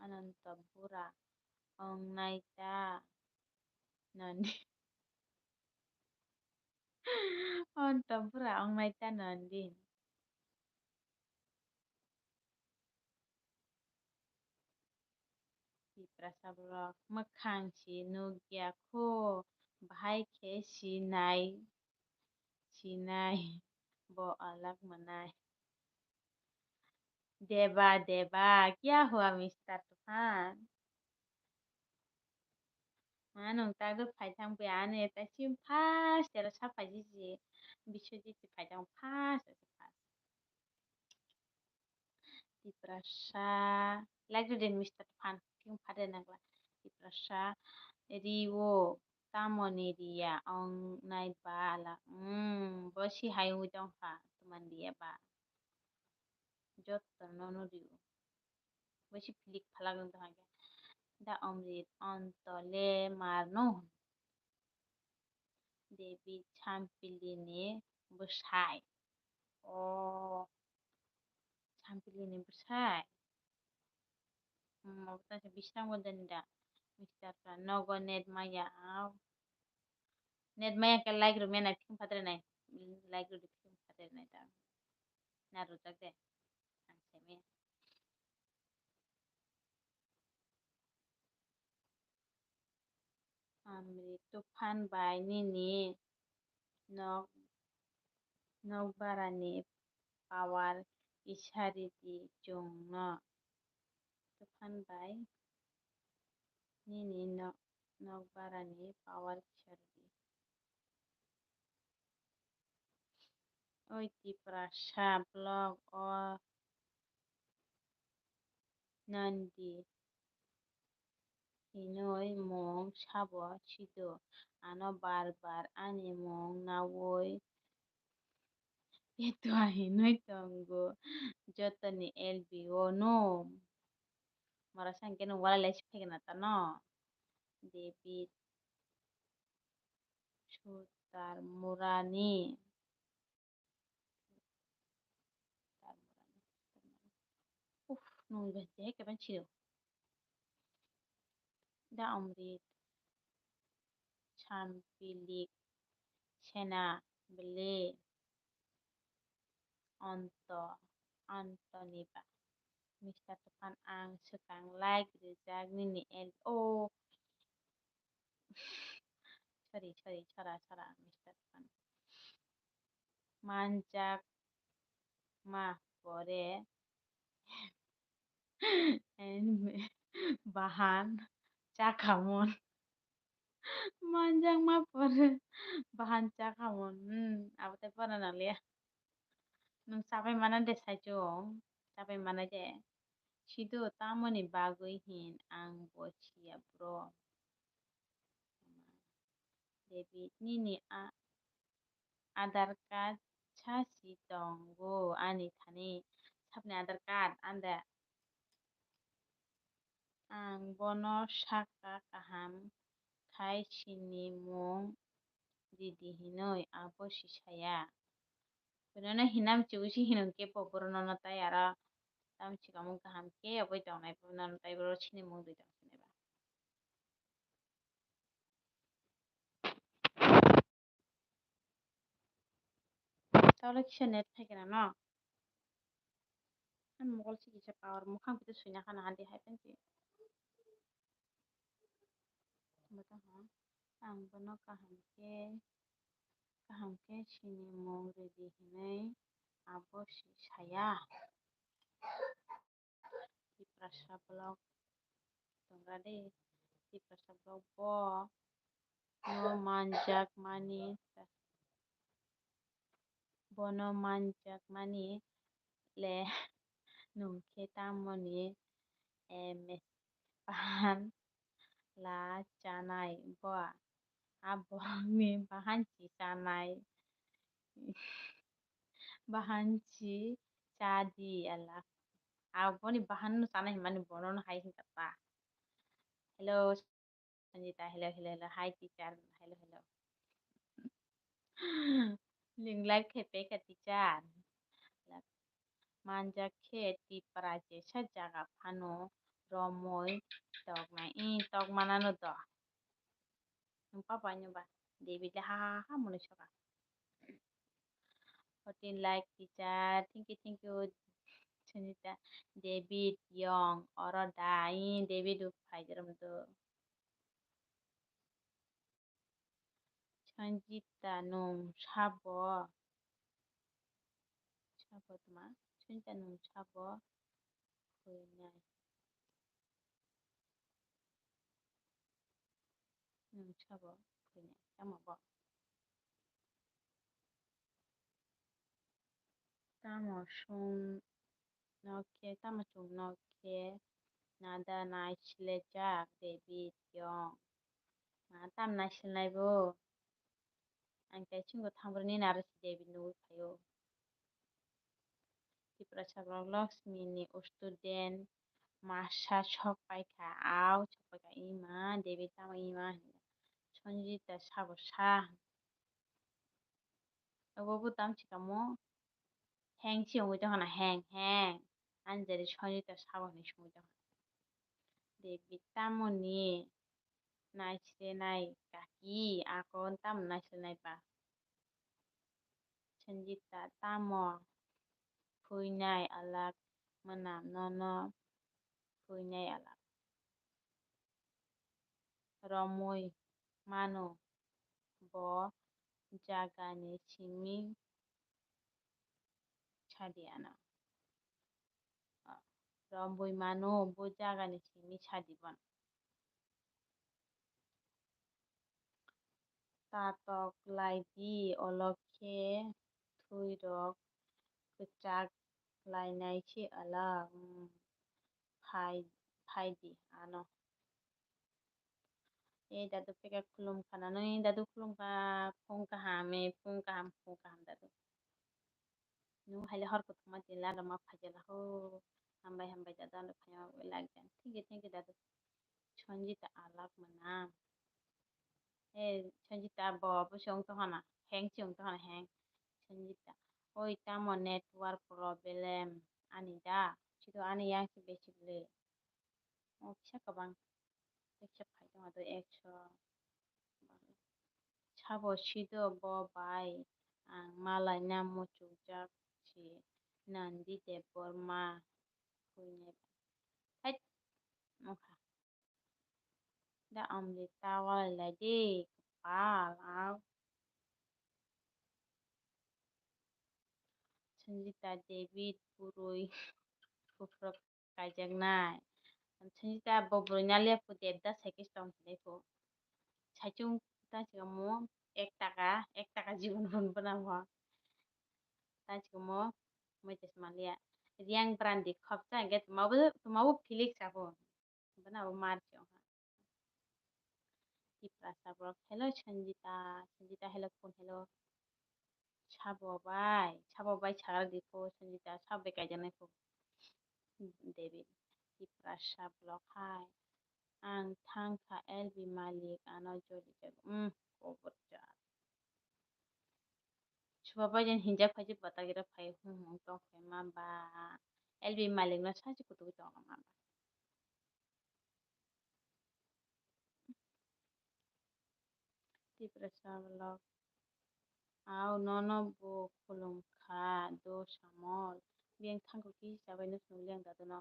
Ananto bura. Ong naita. Nandi. Anto bura ong naita Nandi. Tiprasa borok mwkhang si nukya kho, bahai khe sinai, sinai, bo alak mwnai. Deba, deba, kya hua mister Tufan? Manung tagwi phaithang bui ani eta sim first era sa phaiji ji, Biswajit si phaithang first, first. Tiprasa, like rwdi mister Tufan, phim phade nangla. Tiprasa, riwo, tamoni riya, ong nai bala. Hmm, bo si hai ungwi tongkha, tuman riya ba. Jotto nono riwo. Bo si philik phalak wng tongkha. Da Omrit, ontole marno. Devi Champilini bwsai. O Champilini bwsai. Hmm, obo tangsa bisrango dani da. Mister Khan, nogo net maya. Net maya khe like rw mena phim phatri nai. Like rw phim phatri nai ta. Na rwjak de. Ang se maya. Amri Tufan bai nini nok, nokbarani power kisa ridi chwngno. Tufan bai nini nok, nokbarani power kisa ridi. Oi Tiprasa vlog o Nandi hinwi mung sabo sido, ano bar bar ani mung naui petua hinwi tongo jotoni L B o no. Mora sangke no wala lesi phegena tano. David Sutar Murani. Uf, nung bai je ke ban siro. Da Amrit, Champilik, Sena, Bele, Anto, Antoniba. Mister Tufan ang swkang like rijak nini L. Oh, sorry, sorry, sora, sora, Mister Khan. Manjak ma pore bahan chakhamon. Manjak ma pore bahan chakhamon. Hmm, abo tei pora na liya. Nwng chapai mana de saichung, chapai mana de. Sido tamoni bagwi hin ang bo siya bro. David, nini a-, Aadhaar card sa si tongo ani thani. Sabni Aadhaar card anda. Ang bono saka kaham khai sini mung ridi hinoi abo si saya. Bonono hinam chibu si hinong ke po boro nono tai aro tam chikamung kaham ke oboi tongnai po nono tai boro sini mung ridi tong sinai ba. Tole kisa net phai kena no. Ani mobile si kisa power mukhang pito suina khana handi hai pensi. Ang bono kaham khe, kaham khe sini mung ridi hinwi abo si saya. Tiprasa vlog tongra de, Tiprasa vlog bo no manjak mani, bono manjak mani le nung khe tamoni, eh, mes-, bahan la chanai bo, a borokni bahan si chanai. Bahan si cha di ala. Aboni bahan no sana himani bono no hai hinka ta. Hello, Sanjita, hello, hello, hello. Hi, teacher. Hello, hello. Ling like khe peka teacher. Manjak khe Tipra jesa jaga phano romwi toknai. I tok manano do. Nwng papa ino ba. David le ha ha ha mwnwi soka. Fourteen like teacher. Thank you, thank you. Sanjita, David yong oro da. I David u phai jerom do. Sanjita nwng sabo. Sabo tma? Sanjita nwng sabo. Khuinai. Nwng sabo khuinai tamo bo? Tamo chwng no khe, tamo chwng no khe nada nai silejak David yong. Ma tam nai silnai bo? Ang kaisingo thangrwini naro si David nugwi phaio. Tiprasa borok Lakshmi ni student masa sok paikha, au sok paikha, ima David tamo ima hinwi. Sanjita sabo sa. Obo bo tam sikamo heng si wngwi tongkha na, heng heng. Anjali Sanjita sabo hinwi sungwi tongkha. David tamoni naisinai kaki, ako tamo naisinai ba? Sanjita tamo phuinai alak mwnam nono phuinai alak romwi mano bo jagani simi sadi ano. Ah, rombui mano bo jagani simi sadi bono. Tatok lai di, olo khe thwirok kwchak lainai se ala, um, phai, phai di ano. E dadu peka khulum khana, nini dadu khulum kha, phung kaham, e phung kaham, phung kaham dadu. Nung haile hor kuthuma din lama phaijala ho. Hambai, hambai dadu, ano phaiya bai lak jan. Thank you, thank you dadu. Sanjita alak mana. E Sanjita bo, bo se wng tongkhana, heng se wng tongkhana, heng. Sanjita, oi tamo network problem ani da? Sido ani yang se besi le. O kisa kwbang. Kisa phai tongma do ekso. Sabo sido bo bai ang malaina muchukjak si Nandi Debbarma huinai bai. Hait, mokha. Da amrita walai lai de, kwpal ang. Sanjita David bwrwi buphurok kaijaknai. Sanjita bo bwrwi na lephu Devdas hai khe tong hinai phu. Saichung ta chikamo ek taka, ek taka jibon bon bana bo. Ta chikamo moi tes malia. Riang brandi khopsa hingke tuma bo, tuma bo Felix abo. Bana bo mar chong ha. Tiprasa borok, "Hello Sanjita, Sanjita, hello phone, hello." Sabo bai, sabo bai sagra di pho, Sanjita, sabo bai kaijaknai pho. David, Tiprasa borok hai, "Ang thang kha L B malik, ano joli jago." Hmm, kobor cha. Suba bai jen hinjak phai je batagira phai hung hung tong phai ma ba. L B malik no sachi kutu tong ma ba. Tiprasa vlog. Au nono bo khulum kha do samol. Biyang thangkuk kisa bai no swnam liang dadu no.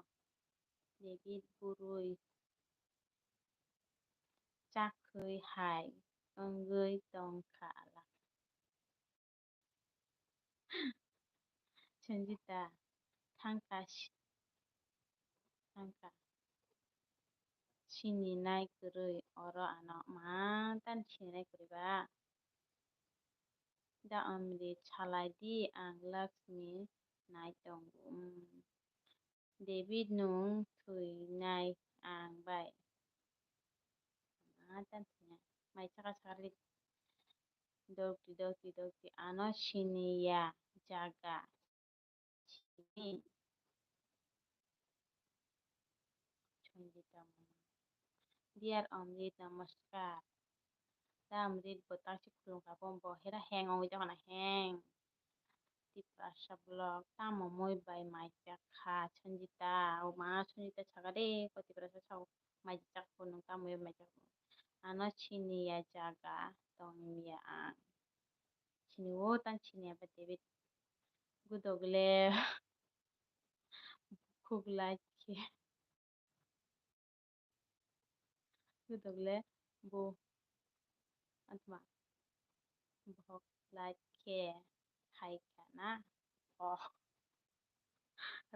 David bwrwi chakhwi hai wngwi tong kha ala. Sanjita, thangkha si-, thangkha. Sini nai kwrwi oro ano ma tani sini nai kwrwi ba. Da amri salai di ang Lakshmi nai tongo. Hmm. David nwng thwinai ang bai. Ma tani thwinai. Mai saka sakali dokti, dokti, dokti. Ano siniya jaga. Sini. Sanjita. Dear Amrit, namaskar. Da Amrit bo tangsi khulum kha bo, bo hera heng ongwi tongkha na heng. Tiprasa vlog, tamo moi bai mai chak kha Sanjita, o ma Sanjita saka de, ko Tiprasa sao mai chak phunuk, tamo moi bai mai chak phunuk. Ano siniya jaga tongya ang. Sini o tan siniya ba David. Gudok le khuk lai khe. Gudok le bo atma bohok lai khe hai kha na. Oh.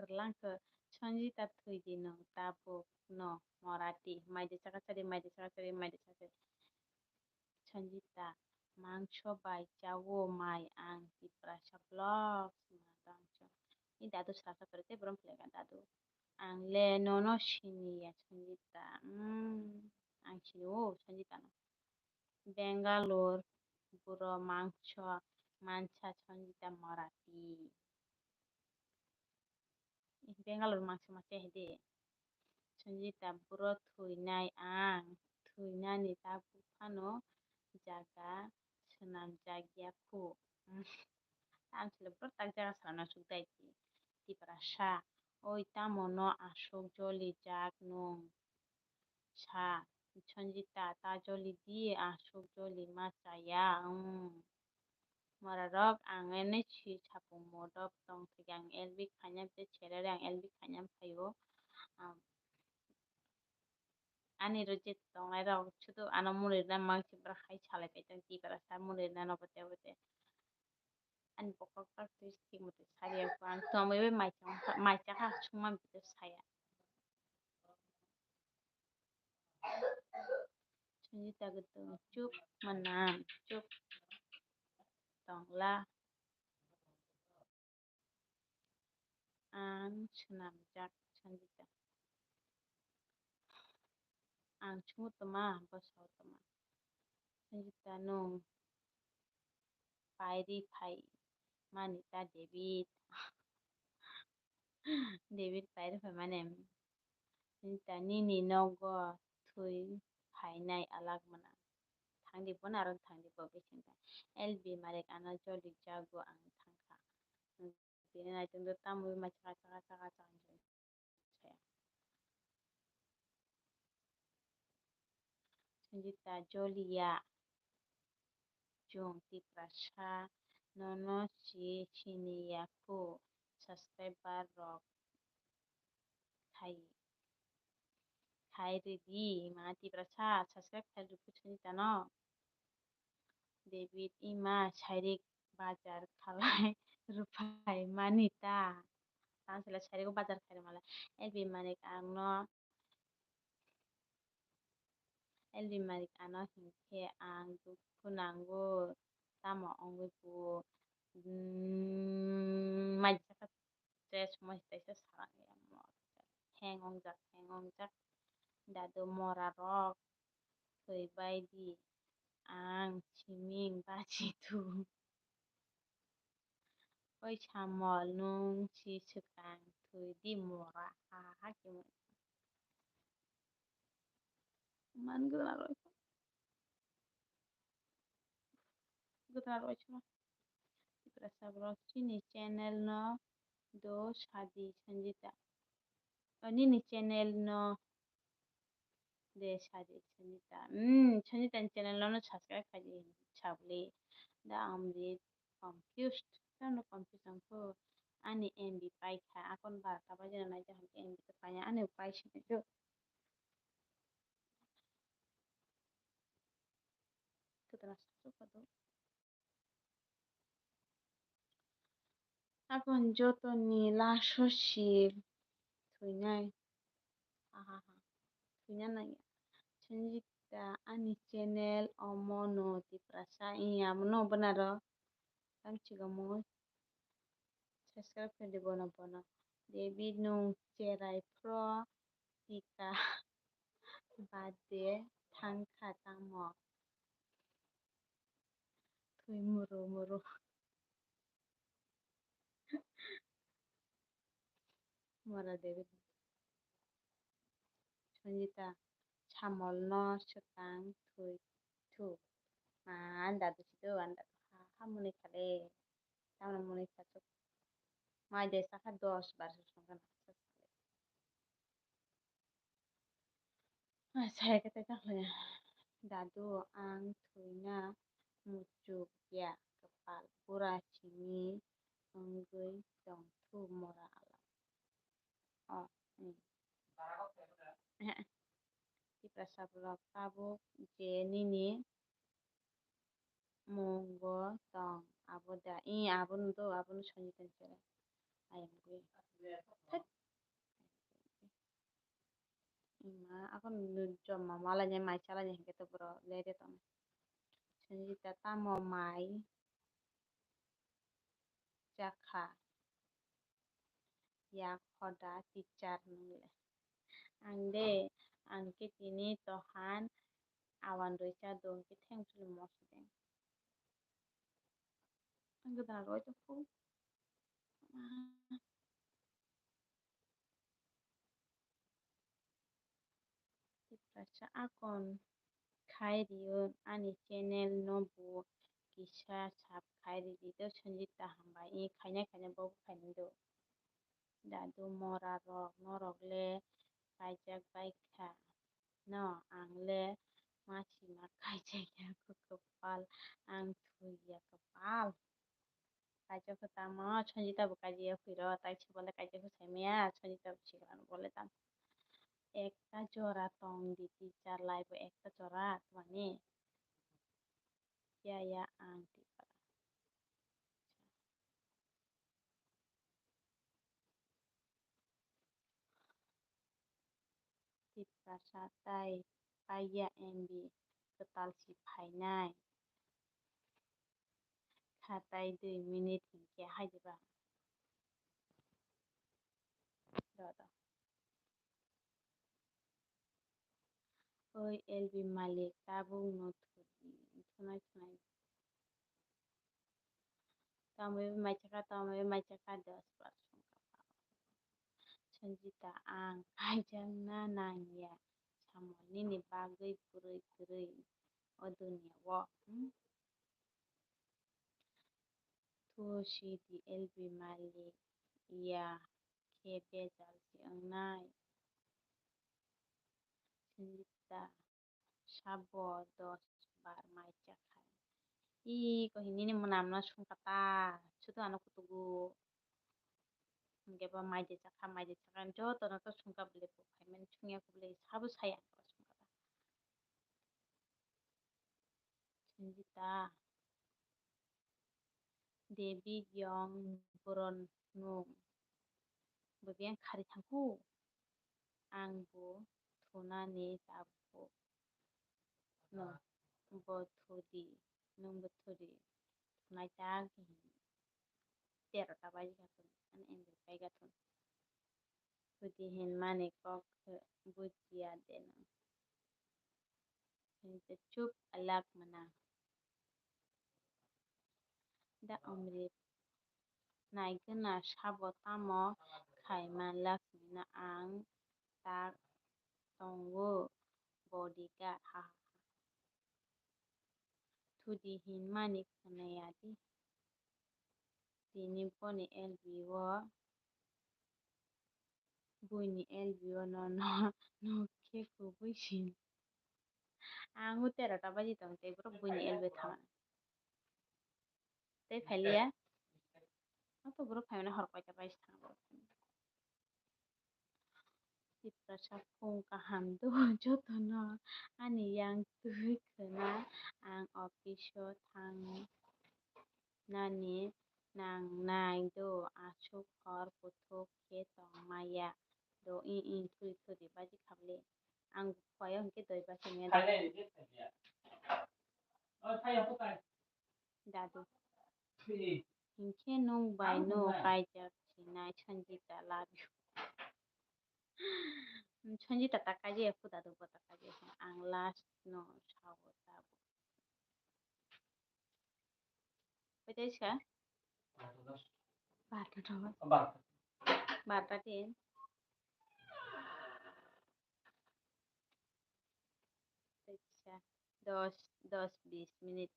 Rwlang khe Sanjita thwi di no tabuk no morati. Mai de chaka chari, mai de chaka chari, mai de chaka chari. Sanjita, mangso bai chawo mai ang Tiprasa vlogs ma tongcho. Ni dadu sasa kore te borom phleka dadu. Ang le nono siniya Sanjita. Mm, ang sini o Sanjita no. Bangalore buro mangso mansa Sanjita morati. Bangalore mangso ma se hai de. Sanjita buro thwinai ang, thwinani tabuk phano jaga swnamjak ya khu. Ang chwla buro tak jaga swnamna suk dai di. Tiprasa, oi tamo no aswk joli jak nwng? Sa, Sanjita, ta joli di, aswk joli ma chaya, hmm. Mora rok ang ene si sapung modok tong thwkhe ang L B khaina tei salary ang L B khaina phaio. Ang ani rwchit tongnai rok sudu ano muni rwna mangsi bwrwk hai salai pai tong Tiprasa muni rwna no bote bote. Ani bokol kar twi thik motwi sariya kho ang tongwi bai mai chakha sungma bwtwi saya. Sanjita gotong chuk manam chuk tongla. Ang swnamjak Sanjita. Ang chwngno tongma, bwsao tongma. Sanjita nwng pairi phai mani ta David. David pairi phai mani. Sanjita nini nogo thwi phainai alak mwnang. Thangdi bono aro thangdi bo bising ta. L B Marik ano joli jago ang thangkha. Tini naitung do tamo ma chaka chaka chaka chaka. Sanjita jolia. Chwng Tiprasa nono si siniya khu subscriber rok khai khai ridi ma Tiprasa subscribe khai ridi Sanjita no. David ima sairik bazar khalai rwphai mani ta. Tamo sila sairik bazar khalai mala. L B Manik ang no L B Manik ano hinkhe ang dukhu nango tamo wngwi bo, mm, mai jesa khe se somoy se teisa salang ya mo heng wngjak heng wngjak dadu mora rok thwi bai di ang siming bachi thu. Oi Samol, nwng si swkang thwi di mora, ha ha khe mung. Man gwdla roi. Gwdla roi chwla. Tiprasa borok chini channel no do sadi Sanjita. O nini channel no de sadi Sanjita. Hmm, Sanjita ni channel no subscribe khaidi sabli. Da amri confused. Tamo confused ang ko. Ani M B pai kha. Akon barta bai jana nai jaham M B to pai ani pai sini do. Ketra sasuk kado. Akon jotoni laso si thwinai. Ahaha. Thwina nangya. Sanjita ani channel omo no Tiprasa iya mono bwnaro. Tam chigo mo. Subscribe khe di bono bono. David nwng cherai phro tika bade thangkha tamo. Thwi muru muru. Mora David. Sanjita, Samol no swkang thwi thu. Ma, anda bisi do, anda ha, ha muni khale. Tamna muni khasuk. Mai de sakha dos bar songkha na. Saya khe tei tongkha ya. Dadu, ang thwina muchuk ya kwpal bura simi wngwi tong thu mora alam. O, hmm. Tiprasa borok tabuk je nini mungo tong abo da. I abono do, abono Sanjita ni chwla. Ayang gwi. Thek. Ima, ako nw joma malainai, mai salainai hinkhe to borok lede tong. Sanjita tamo mai chakha. Ya khoda teacher nwngle. Ang de, ang khe tini tohan awan rwi cha do, hwnkhe thengchuli moso de. Ang gwdal rwi tongkhu. Tiprasa akon khai rio ani channel no bo kisa sub khai ridi do Sanjita hambai i khaina khaina bo khainai do. Dadu mora rok norok le kaijak bai kha no ang le ma sima kaijak ya kho kwpal ang thwi ya kwpal. Kaijak kho tamo Sanjita bo kaijak ya phiro tai se bole kaijak kho sai maya Sanjita bo sikla no bole tamo. Ekta jora tong di teacher, laibo ekta jora twmani. Ya, ya, ang Tipra. Tiprasa tai paiya M B kwtal si phainai. Kha tai dui minute hinkhe hai diba. Do, do. Oi L B malik, tabuk no thudi, thunai thunai. Tamo bai mai chakha, tamo bai mai chakha, dos bar songkha. Sanjita, ang kaijakna nangya, samo nini bagwi kwrwi kwrwi o duniya o, hmm? Thusi di L B malik ya khe bejal se wngnai. Sanjita, sabo dos bar mai chakhai. I ko hinini mwnamno sungkata, sudu ano kutugo. Hingke bo mai de chakha, mai de chakha, jotono to sungka bwle bo phaimani sungya kubule sabo saya sungkata. Sanjita. Devi yong boron nung. Bo biyang khari thangkhu. Ang bo thunani tabuk no. Bo thudi, nung bo thudi. Thunai tak tero ta baji kha thun. Ani ende pai kha thun. Thudi hinmani kok bujiya de nung. Hingke chup alak mana. Da Amrit, naigwna sabo tamo khaima Lakshmi no ang tak tongo bodyguard ha ha ha. Thudi hinmani khwnaya di. Tini boni L B o, buini L B o no, no, no khe kubui sin. Ang o tero ta baji tong tei borok buini L B o thangna. Tei phailiya. Ato borok phaimani hor koita baji thang borok. Tiprasa phung kaham do jotono ani yang twi khwna ang office o thang nani nangnai do aswk hor kuthuk khe tong maya do ing ing thuri thuri baji khabli ang bukhuk o hinkhe doi baji maya do. Dadu. Hinkhe nwng bai no kaijak sinai Sanjita love you. Sanjita ta kaijak ya kho dadu bo ta kaijak ya kho ang last no sao tabuk. Kaijak sa? Barta thangma. Barta din. Acha, dos, dos bis minute.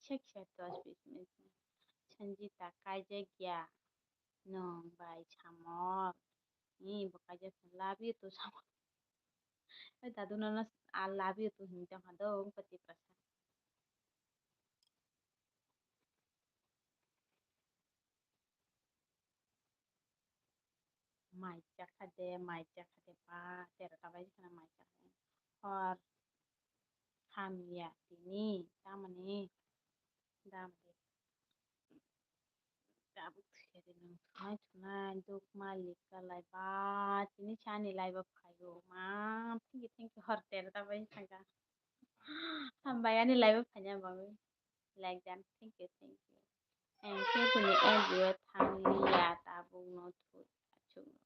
Sek sek dos bis minute. Sanjita kaijak ya nwng bai samok. Ni bo kaijak love you to samok. Oi dadu nono a love you to hinwi tongkha do wngkha Tiprasa. Mai chakha de, mai chakha de ba, tero ta bai khana mai chakha de. Hor hamya tini, tamani dam de. Tabuk thwkhe de nwng thunai thunai duk malik ka lai ba, tini chani lai ba phaio ma, thank you, thank you, hor tero ta bai thangkha. Hambai ani lai ba phaina bagwi. Like done. Thank you, thank you. Ang khe bini L B o thang liya, tabuk no thut achuk no.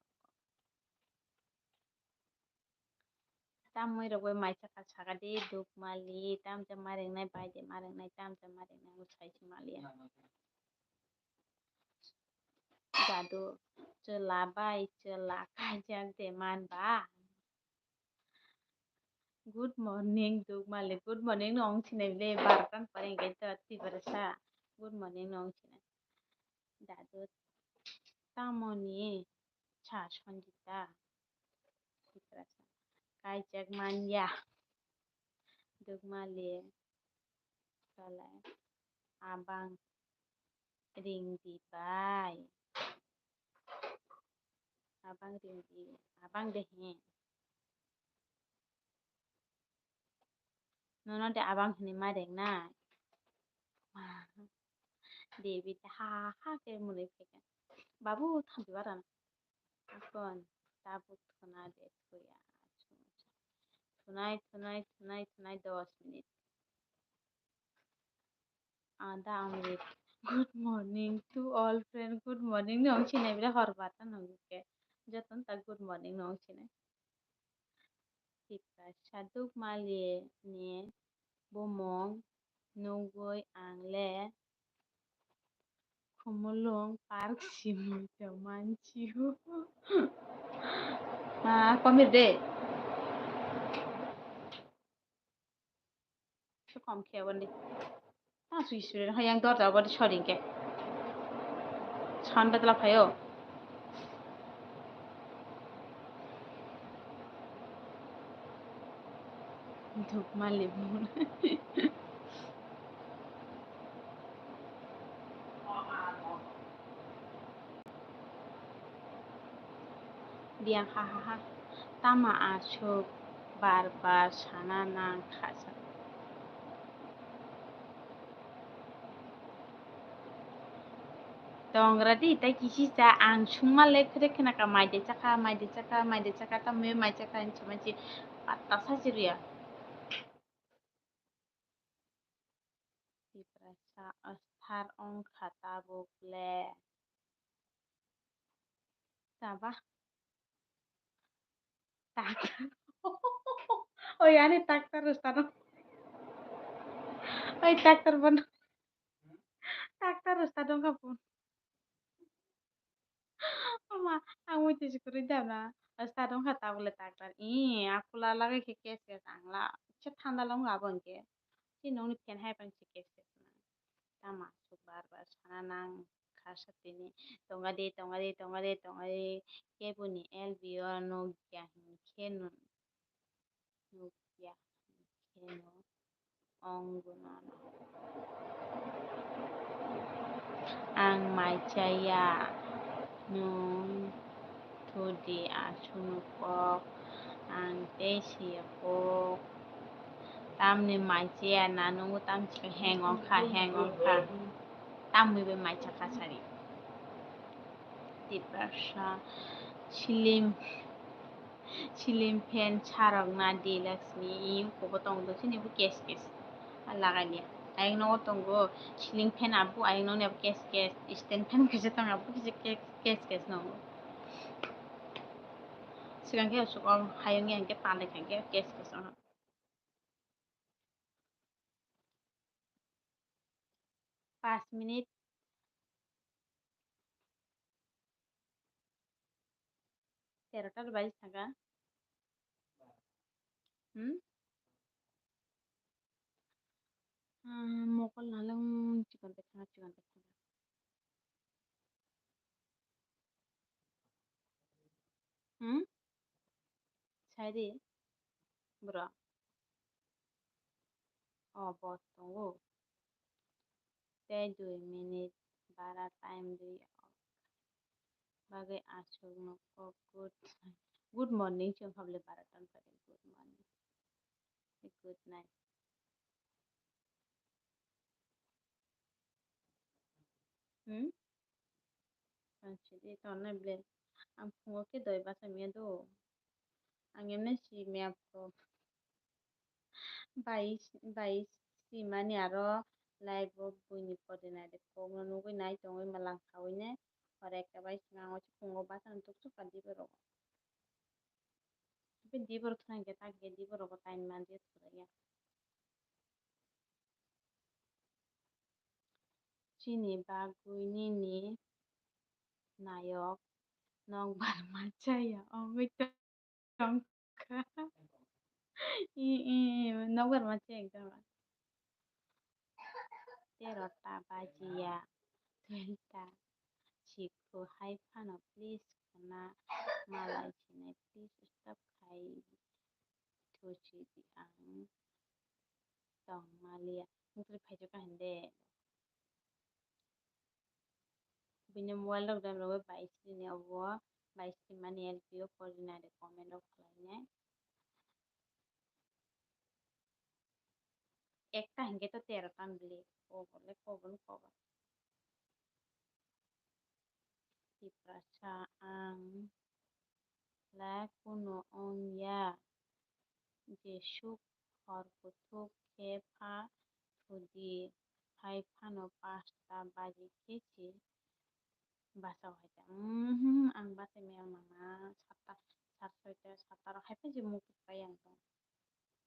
Tamoi rok bai mai saka saka di duk mali, tam jam ma ringnai bai de ma ringnai, tam jam ma ringnai, o sai se maliya. Dadu chwla bai chwla kaijak de man ba. Good morning, Dukmali. Good morning no ong sinai le, bartan pore hingke to Tiprasa. Good morning no ong sinai. Dadu tamoni cha Sanjita. Tiprasa. Kaijak manya. Dukmali. Tole. Abang. Ring di bai. Abang ringdi, abang de he. Nono de abang hini ma ringnai. Ma. Devi de ha ha ha ke muni phai kha. Babu thampi bara na. Akon tabuk thuna de thuya. Thunai, thunai, thunai, thunai dos minute. Ada Amrit. Good morning to all friend. Good morning nong sinai bile hor bata nong ke. Joton ta good morning nong sinai. Tiprasa Dukmali ni bumung nugwi ang le Khumulwng park simi tongmansiu. Ah, komir de. Su kom khe wandi. Ah, sui sui ha yang dor da wandi soring ke. Sound bedla phayo. Dukmali. Biyang ha ha ha. Tama aswk bar bar sana nang kha sa. Tongra di, tai kisi cha ang sungma le kre khna ka mai de chakha, mai de chakha, mai de chakha, tamo mai chakha hinwi sama chi patta sa chi riya. Tiprasa asthar ongkha tabuk le. Taba. Doctor. Oi, ani doctor ustano. Oi, doctor bono. Doctor ustano ka pun. Ama, ang mui tisi kwrwi da na. Ustano ka tabuk le doctor. Ih, akula lagwi khe kes kes ang la. Khe thanda long abo hwnkhe. Chini nokni fan hai pang se kes kes na. Tama aswk bar bar sana nang kha sa tini. Tonga de, tonga de, tonga de, tonga de. Keboni L B O nukya hinkhe no, nukya hinkhe no ong gwnano. Ang mai chaya, nwng thudi aswkno kok, ang tei siya kok. Tamni mai chaya na nungo tam chikha heng ongkha, heng ongkha. Tamwi bai mai chakha sari. Tiprasa, silim, silim fan charok na di Lakshmi, i uko bo tong do sini bo kes kes. A lagai liya. Ayang nogo tongo siling fan abu, ayang noni abu kes kes. Stand fan kisa tong abu kisa kes kes kes nogo. Sigang ke usuk ong hayung yang ke tale kang ke kes kes ong. Pas minute. Tero ta baji thangkha. Hmm? Ah, mokol nalwng chikon pai thangkha, chikon pai thangkha. Hmm? Sai di. Bro. Oh, boss tongo. Tei dui minute bara time rwi bagwi aswkno kok good, good morning chwng hable bara time pari good morning. Good night. Hmm? Ang sidi tongnai ble. Ang phungo khe doi basa miya do. Ang emne si miya pho. Bai, bai si mani aro live o buini podi nai de kokno nugui nai tongwi ma lang khaui ne. Hore ekta bai swngo phungo basa tuk tuk ka dibo rogo. Tei dibo rok thang khe tak khe dibo rogo time man je thwlaiya. Chini bagwi nini nayok nokbar ma chaya wngwi tongkha. I, i, i, nokbar ma chaya ekdom. Tero ta bajiya, twelve ta. Sikhu hai phano please khna malai sinai please stop khai. Thuchi di ang tong maliya. Nukri phaichuk ka hinde. Bini mobile rok dam rogo bai sini obo. bai simani L P o porinai de comment o khlainai. Ekta hinkhe to tero tan bili. Kobo le kobo le kobo. Tiprasa ang la kuno ong ya. Jesuk hor kuthuk khe pha thudi, hai phano pasta baji khe se bachao hai ta. Mhm, ang bachai maya mama, satta, sat soita, satta rok hai phai se muktwi pai ang tong.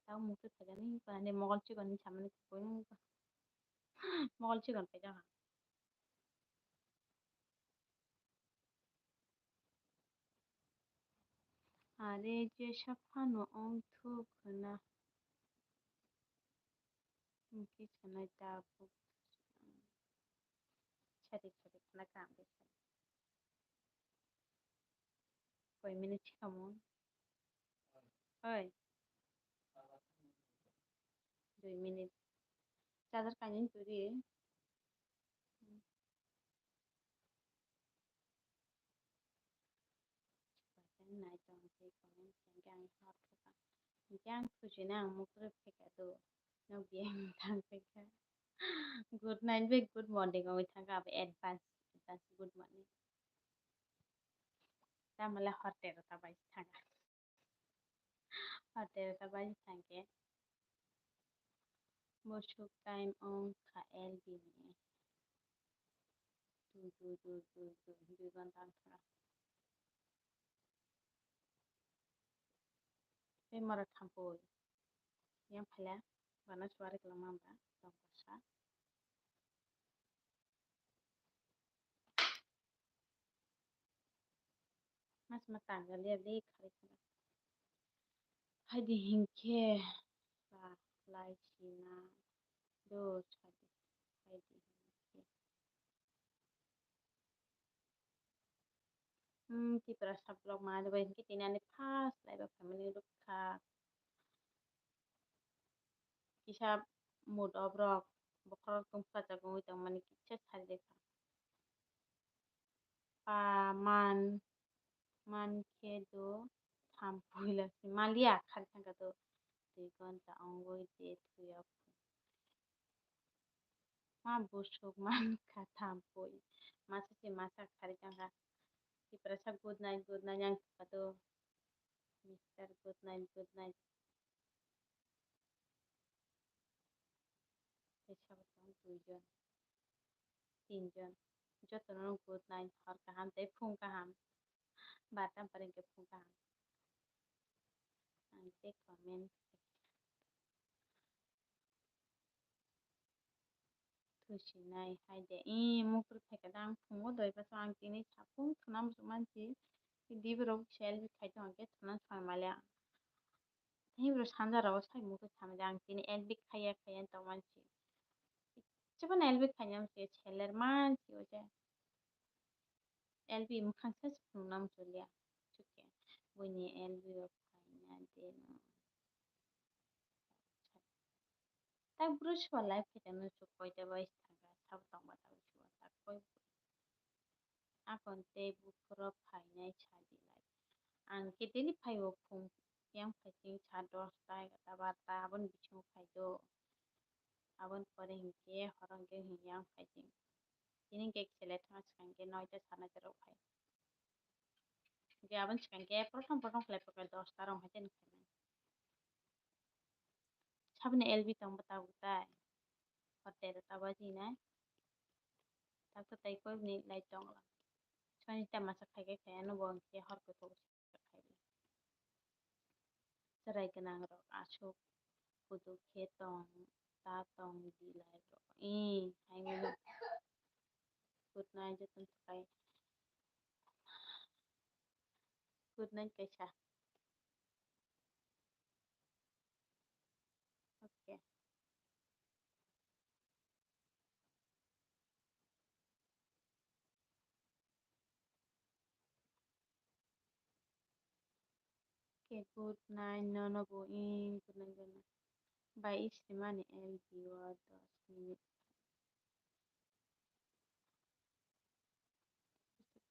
Tao muktwi phaijani, ani mogol chikon ni samani koi nung. Mogol chikon paijak ang. Are jesa phano ong thuk hwna. Hwnkhe sanai tabuk. Sadi sadi khwna kaham khe sadi. Koi minute sikamo? Oi. Dui minute. Charger kainwi turi. Nai tong tei comment khe ang hor khe ba. Hwnkhe ang thuchina ang mukrwk phaikha do. Nok biyang thang phaikha. Good night bai good morning wngwi thangkha abo advance, advance good morning. Tamale hor tero ta bai thangkha. Hor tero ta bai thangkhe. Bosuk time wng kha L B ni. Dui, dui, dui, dui, dui, dui ghonta wng kha. Tei mora thampui. Yang phaila, bana suari kwlangma ba, tong kasa. Mas ma tanggal ya le khari khari. Haidi hinkhe sa lai sina do sadi. Haidi hinkhe. Hmm, Tiprasa vlog ma bai hinkhe tini ani first live o family rwkha. Kisa mood off rok bokhorok tongsa jaga wngwi tongmani kisa sari rwkha. Pa man, man khe do thampui la si maliya khari thangkha do dui ghonta wngwi de thuyok. Ma busuk man kha thampui. Masa se masa khari thangkha. Tiprasa good night, good night yang thangkha do. Mister good night, good night. Tei sabo tongo duijon, tinjon. Jotono good night, hor kaham tei phung kaham. Barta pore hwnkhe phung kaham. Ang tei comment. Thusinai hai de. Ee, mukrwk phaikha da ang phungo doi bwswk ang tini saphung thwna muchung mansi. Diborok se L B khai tongkhe thwna soi maliya. Tei borok sanja rogo sai mukrwk thangmani ang tini L B khaiya khaiya tong mansi. Kichibana L B khaina muchung seler mansi oje. L B mwkhang se phunukna muchung liya. Chukhe buini L B o khaina de no. Tak bwrwi soba live khaitangno chuk koita bai thangkha, sabo tongba tabuk soba tak koi. Akon tei buphuru phainai sadi lai. Ang khe daily phaio phung yang phaising sa dosta egarta barta aboni bisingo phaido. Aboni pore hinkhe horo hinkhe hini yang phaising. Tini hinkhe kisa le thangna swkang khe noita sa noita rok phai. Hinkhe aboni swkang khe prothom prothom khlai phai dosta rok hai tei phainai. Saboni L B tongbo tabuk tai. Hotel o ta baji nai. Tabuk tai koi ni lai tong la. Soni ta masa khai khai khai ano bo hinkhe hor kuthuk khai. Chwrai gwnang rok aswk kudu khe tong ta tong di lai rok. Ee, hai mano. Good night, jotono takhai. Good night kaisa. Okay. Okay, good night, nono bo, ee, good night, good night. Bai, ee, simani L B o dos minute.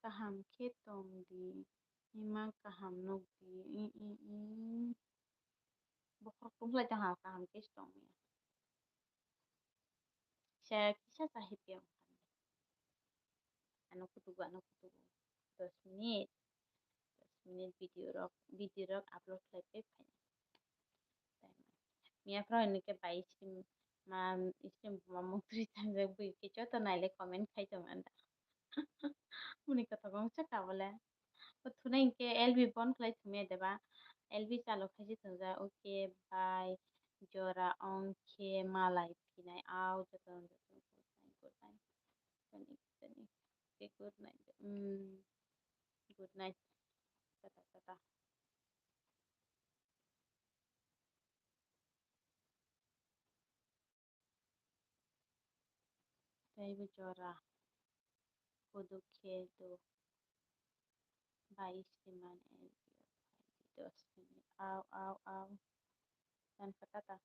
Kaham khe tong di. Ima kaham nuk di. I, i, i. Bokhorok tungkhlai tong ha, kaham khe se tong ya. Kisa, kisa cha hipiya wngkha. Ano kutugo, ano kutugo. Dos minute. Dos minute video rok, video rok upload khlai phai phai. Miya phro hinwi khe bai stream ma, stream ma mung twi tangjak bui khe joto naile comment khai tong manda. Muni kotha kong cha ka bole. O thunai hinkhe L B bon khlai thumya deba. L B chalo khaisi thwngjak. Okay, bye. Jora ong khe malai phinai. Au, joto, joto, good night, good night. Good night, good night. Okay, good night. Mm, good night. Tata, tata. Teibo jora kudu khe do bai se man el dos minute. Au, au, au. Tan kha tata.